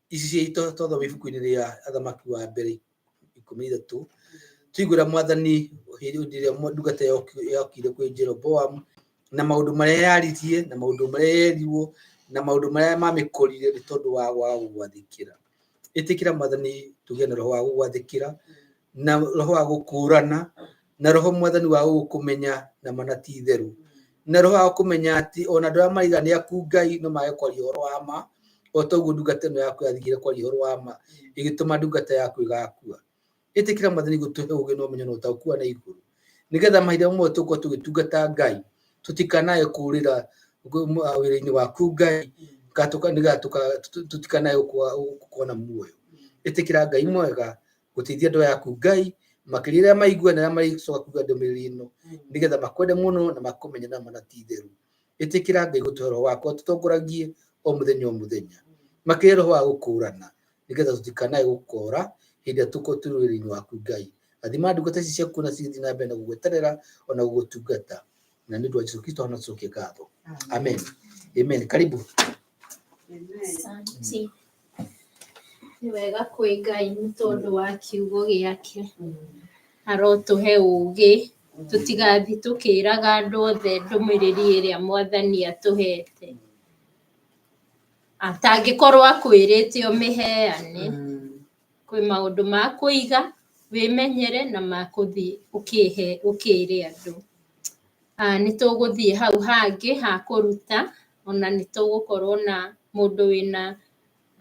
ici cia twathoma ibuku-inĩ rĩa Athamaki wa Mbere 13. Tũiguĩra Mwathani hĩndĩ ĩrĩa ndungata yokire kwĩ Jeroboamu na maũndũ marĩa yaririe na maũndũ marĩa yerirwo na maũndũ marĩa mamĩkorire nĩ tondũ wa kwaga gũgwathĩkĩra. Ĩtĩkĩra Mwathani tũgĩe na roho wa gũgwathĩkĩra na roho wa gũkũrana na roho Mwathani wa gũkũmenya na mana ti itherũ, na roho wa kũmenya atĩ ona andũ arĩa maraiga nĩ aku Ngai no mage kwaria ũhoro wa ma, o ta ũguo ndungata ĩno yaku yathigire kwaria ũhoro wa ma ĩgĩtũma ndungata yaku ĩgakua. Ĩtĩkĩra Mwathani gũtũhe ũũgĩ na ũmenyo na ũtaũku wa na igũrũ, nĩgetha mahinda mamwe tũkorwo tũgĩtungata Ngai tũtikanae kũũrĩra wĩra-inĩ waku Ngai, nĩgetha tũtikanae gũkorwo na muoyo. Ĩtĩkĩra Ngai mwega gũteithia andũ aya aku Ngai makĩria arĩa maigua na arĩa marĩcoka kũigua ndũmĩrĩri ĩno, nĩgetha makwende mũno na makũmenye na mana ti itherũ. Ĩtĩkĩra Ngai gũtũhe roho waku atũtongoragie o mũthenya o mũthenya, makĩria roho wa gũkũrana, nĩgetha tũtikanae gũkora hĩndĩ ĩrĩa tũkorwo tũrĩ wĩra-inĩ waku Ngai. Athima ndungata ici ciaku na cigĩthiĩ na mbere na gũgweterera ona gũgũtungata, na nĩ ũndũ wa Jesu Kristo hana tũcokie ngatho. Amen. Amen. Karibu. Asante. Nĩ wega kwĩ Ngai nĩ tondũ wa kiugo gĩake. Arotũhe ũũgĩ, tũtigathiĩ tũkĩraga andũ othe ndũmĩrĩri ĩrĩa mwathani atũhete. Atangĩkorwo akwĩrĩte ũmĩheane, kwĩ maũndũ ma kũiga wĩmenyere na ma kũthiĩ ũkĩhe ũkĩre andũ. Nĩ tũgũthiĩ hau hangĩ ha kũruta, ona nĩ tũgũkorwo na mũndũ wĩna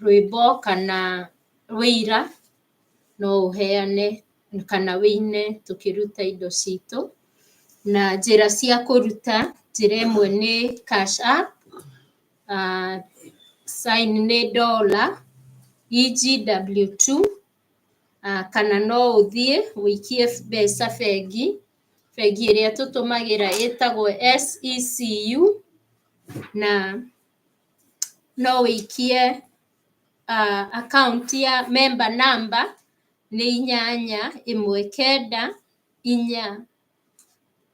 rwĩmbo kana wĩira, no ũheane kana wĩine tũkĩruta indo citũ. Na njĩra cia kũruta, njĩra ĩmwe nĩ Cash App, sign nĩ dollar EGW2, kana no ũthiĩ ũikie mbeca bengi, bengi ĩrĩa tũtũmagĩra ĩtagwo SECU, na no ũikie account ya member number nĩ 8 1 9 4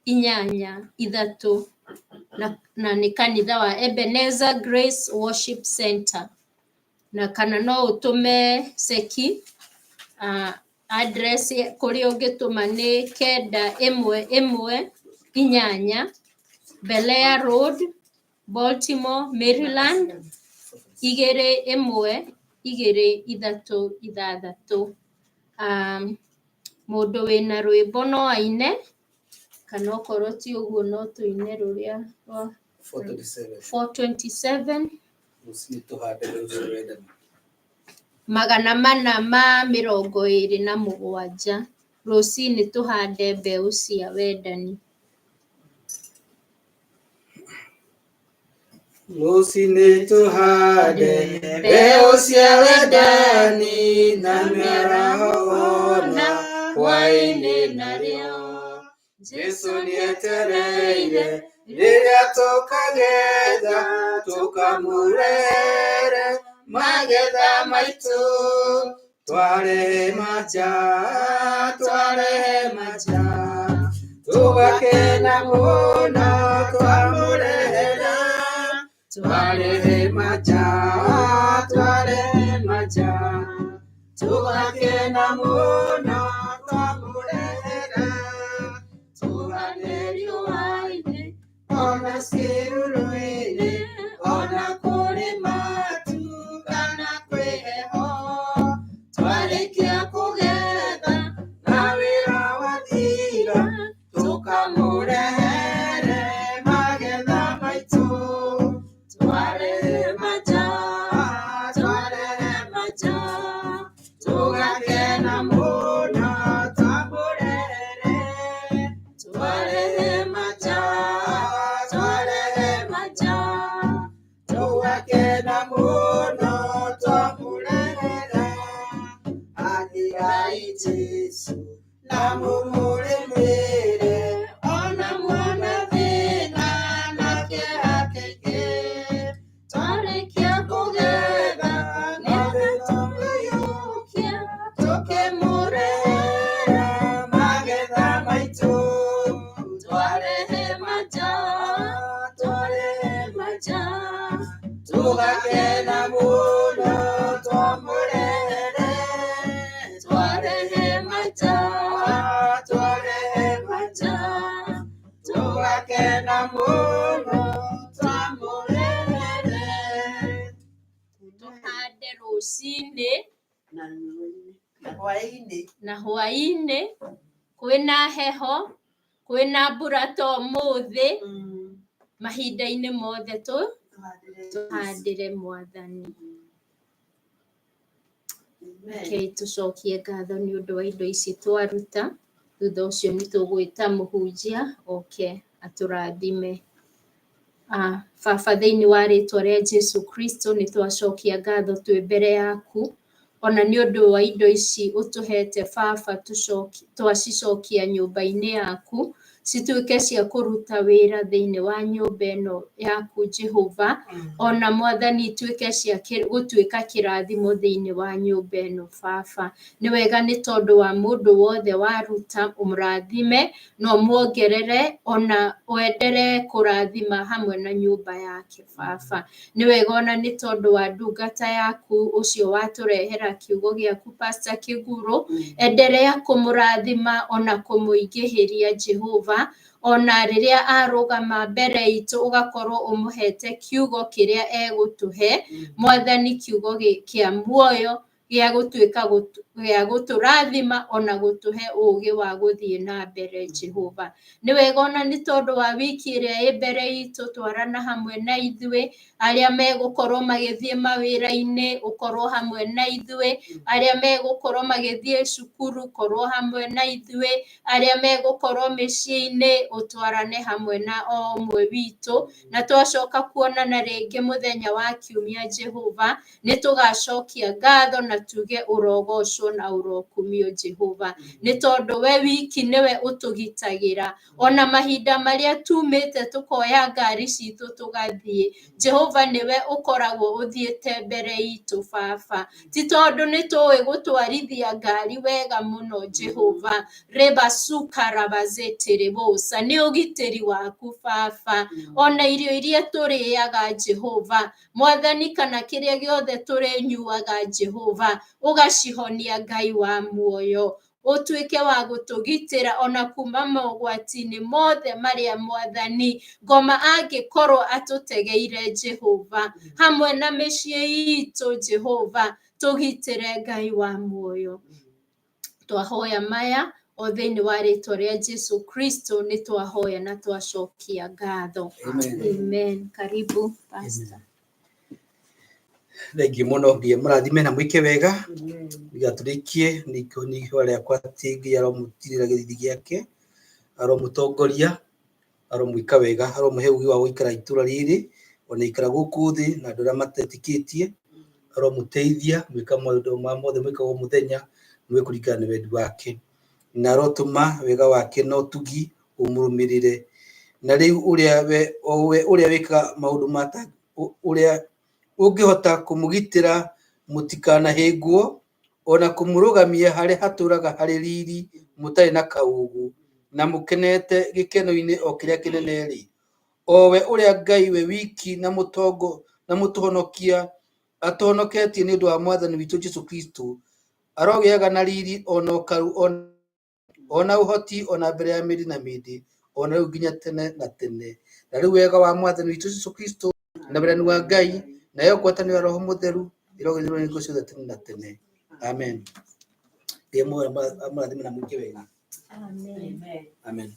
8 3, na nĩ kanitha wa Ebenezer Grace Worship Center. Na kana no ũtũme ceki, address kũrĩa ũngĩtũma nĩ 9 1 1 8 Belair Road, Baltimore, Maryland 2 1 2 3 6. Mũndũ wĩna rwĩmbo no aine, kana okorwo ti ũguo no tũine rũrĩa rwa 427. 427. Rũcinĩ tũhande mbeũ cia wendani. 427, rũcinĩ tũhande mbeũ cia wendani. Rũcinĩ tũhande mbeũ cia wendani, na mĩaraho ona hwaĩ-inĩ narĩo. Jesũ nĩetereire rĩrĩa tũkagetha, tũkamũrehere magetha maitũ. Twarehe maja, twarehe maja, tũgakena mũno twamũrehera. Twarehe maja, twarehe maja, tũgakena mũno twamũrehera. Tũhande riũa-inĩ, ona ciĩruru-inĩ, ona kũrĩ matu kana kwĩ heho. Twarĩkia kũgetha na wĩra wathira, tũkamũrehere magetha maitũ. Twarehe maja, twarehe maja, tũgakena mũno twamũrehere. Twarehe maja, twarehe maja, tũgakena mũno twamũrehere. Anĩrai Jesũ na mũmũrĩmĩre, ona muona thĩna na kĩeha kĩingĩ. Twarĩkia kũgetha nĩatũiyũkia, tũkĩmũrehere magetha maitũ. Twarehe maja, twarehe maja, tũgakena mũno twamũrehere. Twarehe maja, twarehe maja, tũgakena mũno twamũrehere. Tũhande rũcinĩ Na riũa-inĩ. Na hwaĩ-inĩ. Na hwaĩ-inĩ, kwĩna heho, kwĩna mbura ta ũmũthĩ, mahinda-inĩ mothe Tũhandĩre Jesũ. Tũhandĩre mwathani. Amen. Rekei tũcokie ngatho nĩ ũndũ wa indo ici twaruta. Thutha ũcio nĩ tũgwĩta mũhunjia oke atũrathime. Baba, thĩinĩ wa rĩtwa rĩa Jesu Kristo, nĩ twacokia ngatho twĩ mbere yaku, ona nĩ ũndũ wa indo ici ũtũhete Baba, twacicokia nyũmba-inĩ yaku. Cituĩke cia kũruta wĩra thĩinĩ wa nyũmba ĩno yaku Jehova, ona Mwathani ituĩke cia gũtuĩka kĩrathimo thĩinĩ wa nyũmba ĩno Baba. Nĩ wega nĩ tondũ wa mũndũ wothe waruta, ũmũrathime na ũmuongerere, ona ũenderee kũrathima hamwe na nyũmba yake Baba. Nĩ wega ona nĩ tondũ wa ndungata yaku ũcio watũrehera kiugo gĩaku Pastor Kĩgurũ, enderea kũmũrathima ona kũmũingĩhĩria Jehova, ona rĩrĩa arũgama mbere itũ ũgakorwo ũmũhete kiugo kĩrĩa egũtũhe, Mwathani, kiugo kĩa muoyo gĩa gũtuĩka gĩa gũtũrathima ona gũtũhe ũũgĩ wa gũthiĩ na mbere Jehova. Nĩ wega ona nĩ tondũ wa wiki ĩrĩa ĩ mbere itũ, twarana hamwe na ithuĩ, arĩa megũkorwo magĩthiĩ mawĩra-inĩ ũkorwo hamwe na ithuĩ, arĩa megũkorwo magĩthiĩ cukuru korwo hamwe na ithuĩ, arĩa megũkorwo mĩciĩ-inĩ ũtwarane hamwe na o ũmwe witũ, na twacoka kuonana rĩngĩ mũthenya wa kiumia Jehova, nĩ tũgacokia ngatho na tuge ũrogocwo na ũrokumio Jehova, nĩ tondũ we wiki nĩwe ũtũgitagĩra ona mahinda marĩa tumĩte tũkoya ngari citũ tũgathiĩ, Jehova nĩwe ũkoragwo ũthiĩte mbere itũ Baba, ti tondũ nĩ tũĩ gũtwarithia ngari wega mũno Jehova, reba sukarabazĩtĩrĩbosa, nĩ ũgitĩri waku Baba, ona irio iria tũrĩaga Jehova, Mwathani, kana kĩrĩa gĩothe tũrĩnyuaga Jehova, ũgacihonia Ngai wa muoyo, ũtuĩke wa gũtũgitĩra ona kuma mogwati-inĩ mothe marĩa Mwathani ngoma angĩkorwo atũtegeire Jehova, hamwe na mĩciĩ itũ Jehova, tũgitĩre Ngai wa muoyo. Twahoya maya o thĩinĩ wa rĩtwa rĩa Jesu Kristo, nĩ twahoya na twacokia ngatho. Amen. Amen. Karibu Pastor. Thengiũ mũno, nginya mũrathime na mwĩke wega, nginya tũrĩkie nĩ ihoya rĩakwa atĩ Ngai aromũtirĩra gĩthithi gĩake, aromũtongoria, aromwĩka wega, aromũhe ũũgĩ wa gũikara itũra rĩrĩ ona ikara gũkũ thĩ na andũ arĩa matetĩkĩtie, aromũteithia gwĩka maũndũ ma mothe mwĩkaga o mũthenya mwĩ kũringana na wendi wake, na arotũma wega wake na ũtugi ũmũrũmĩrĩre. Na rĩu ũrĩa we o we ũrĩa wĩkaga maũndũ mata ũrĩa ũngĩhota kũmũgitĩra mũtikanahĩngwo, ona kũmũrũgamia harĩa hatũũraga harĩ riri mũtarĩ na kaũũgũ, na mũkenete gĩkeno-inĩ o kĩrĩa kĩnene-rĩ, o we ũrĩa Ngai we wiki na mũtongo na mũtũhonokia atũhonoketie nĩ ũndũ wa Mwathani witũ Jesu Kristo, arogĩaga na riri ona ũkaru ona ũhoti ona mbere ya mĩndĩ na mĩndĩ, ona rĩu nginya tene na tene. Na rĩu wega wa Mwathani witũ Jesu Kristo na wendani wa Ngai nayo ngwatanĩro ya Roho Mũtheru ĩrogĩthirwo nĩ hingo ciothe tene na tene. Amen. Ngai amũrathime na mwĩke wega. Amen. Amen.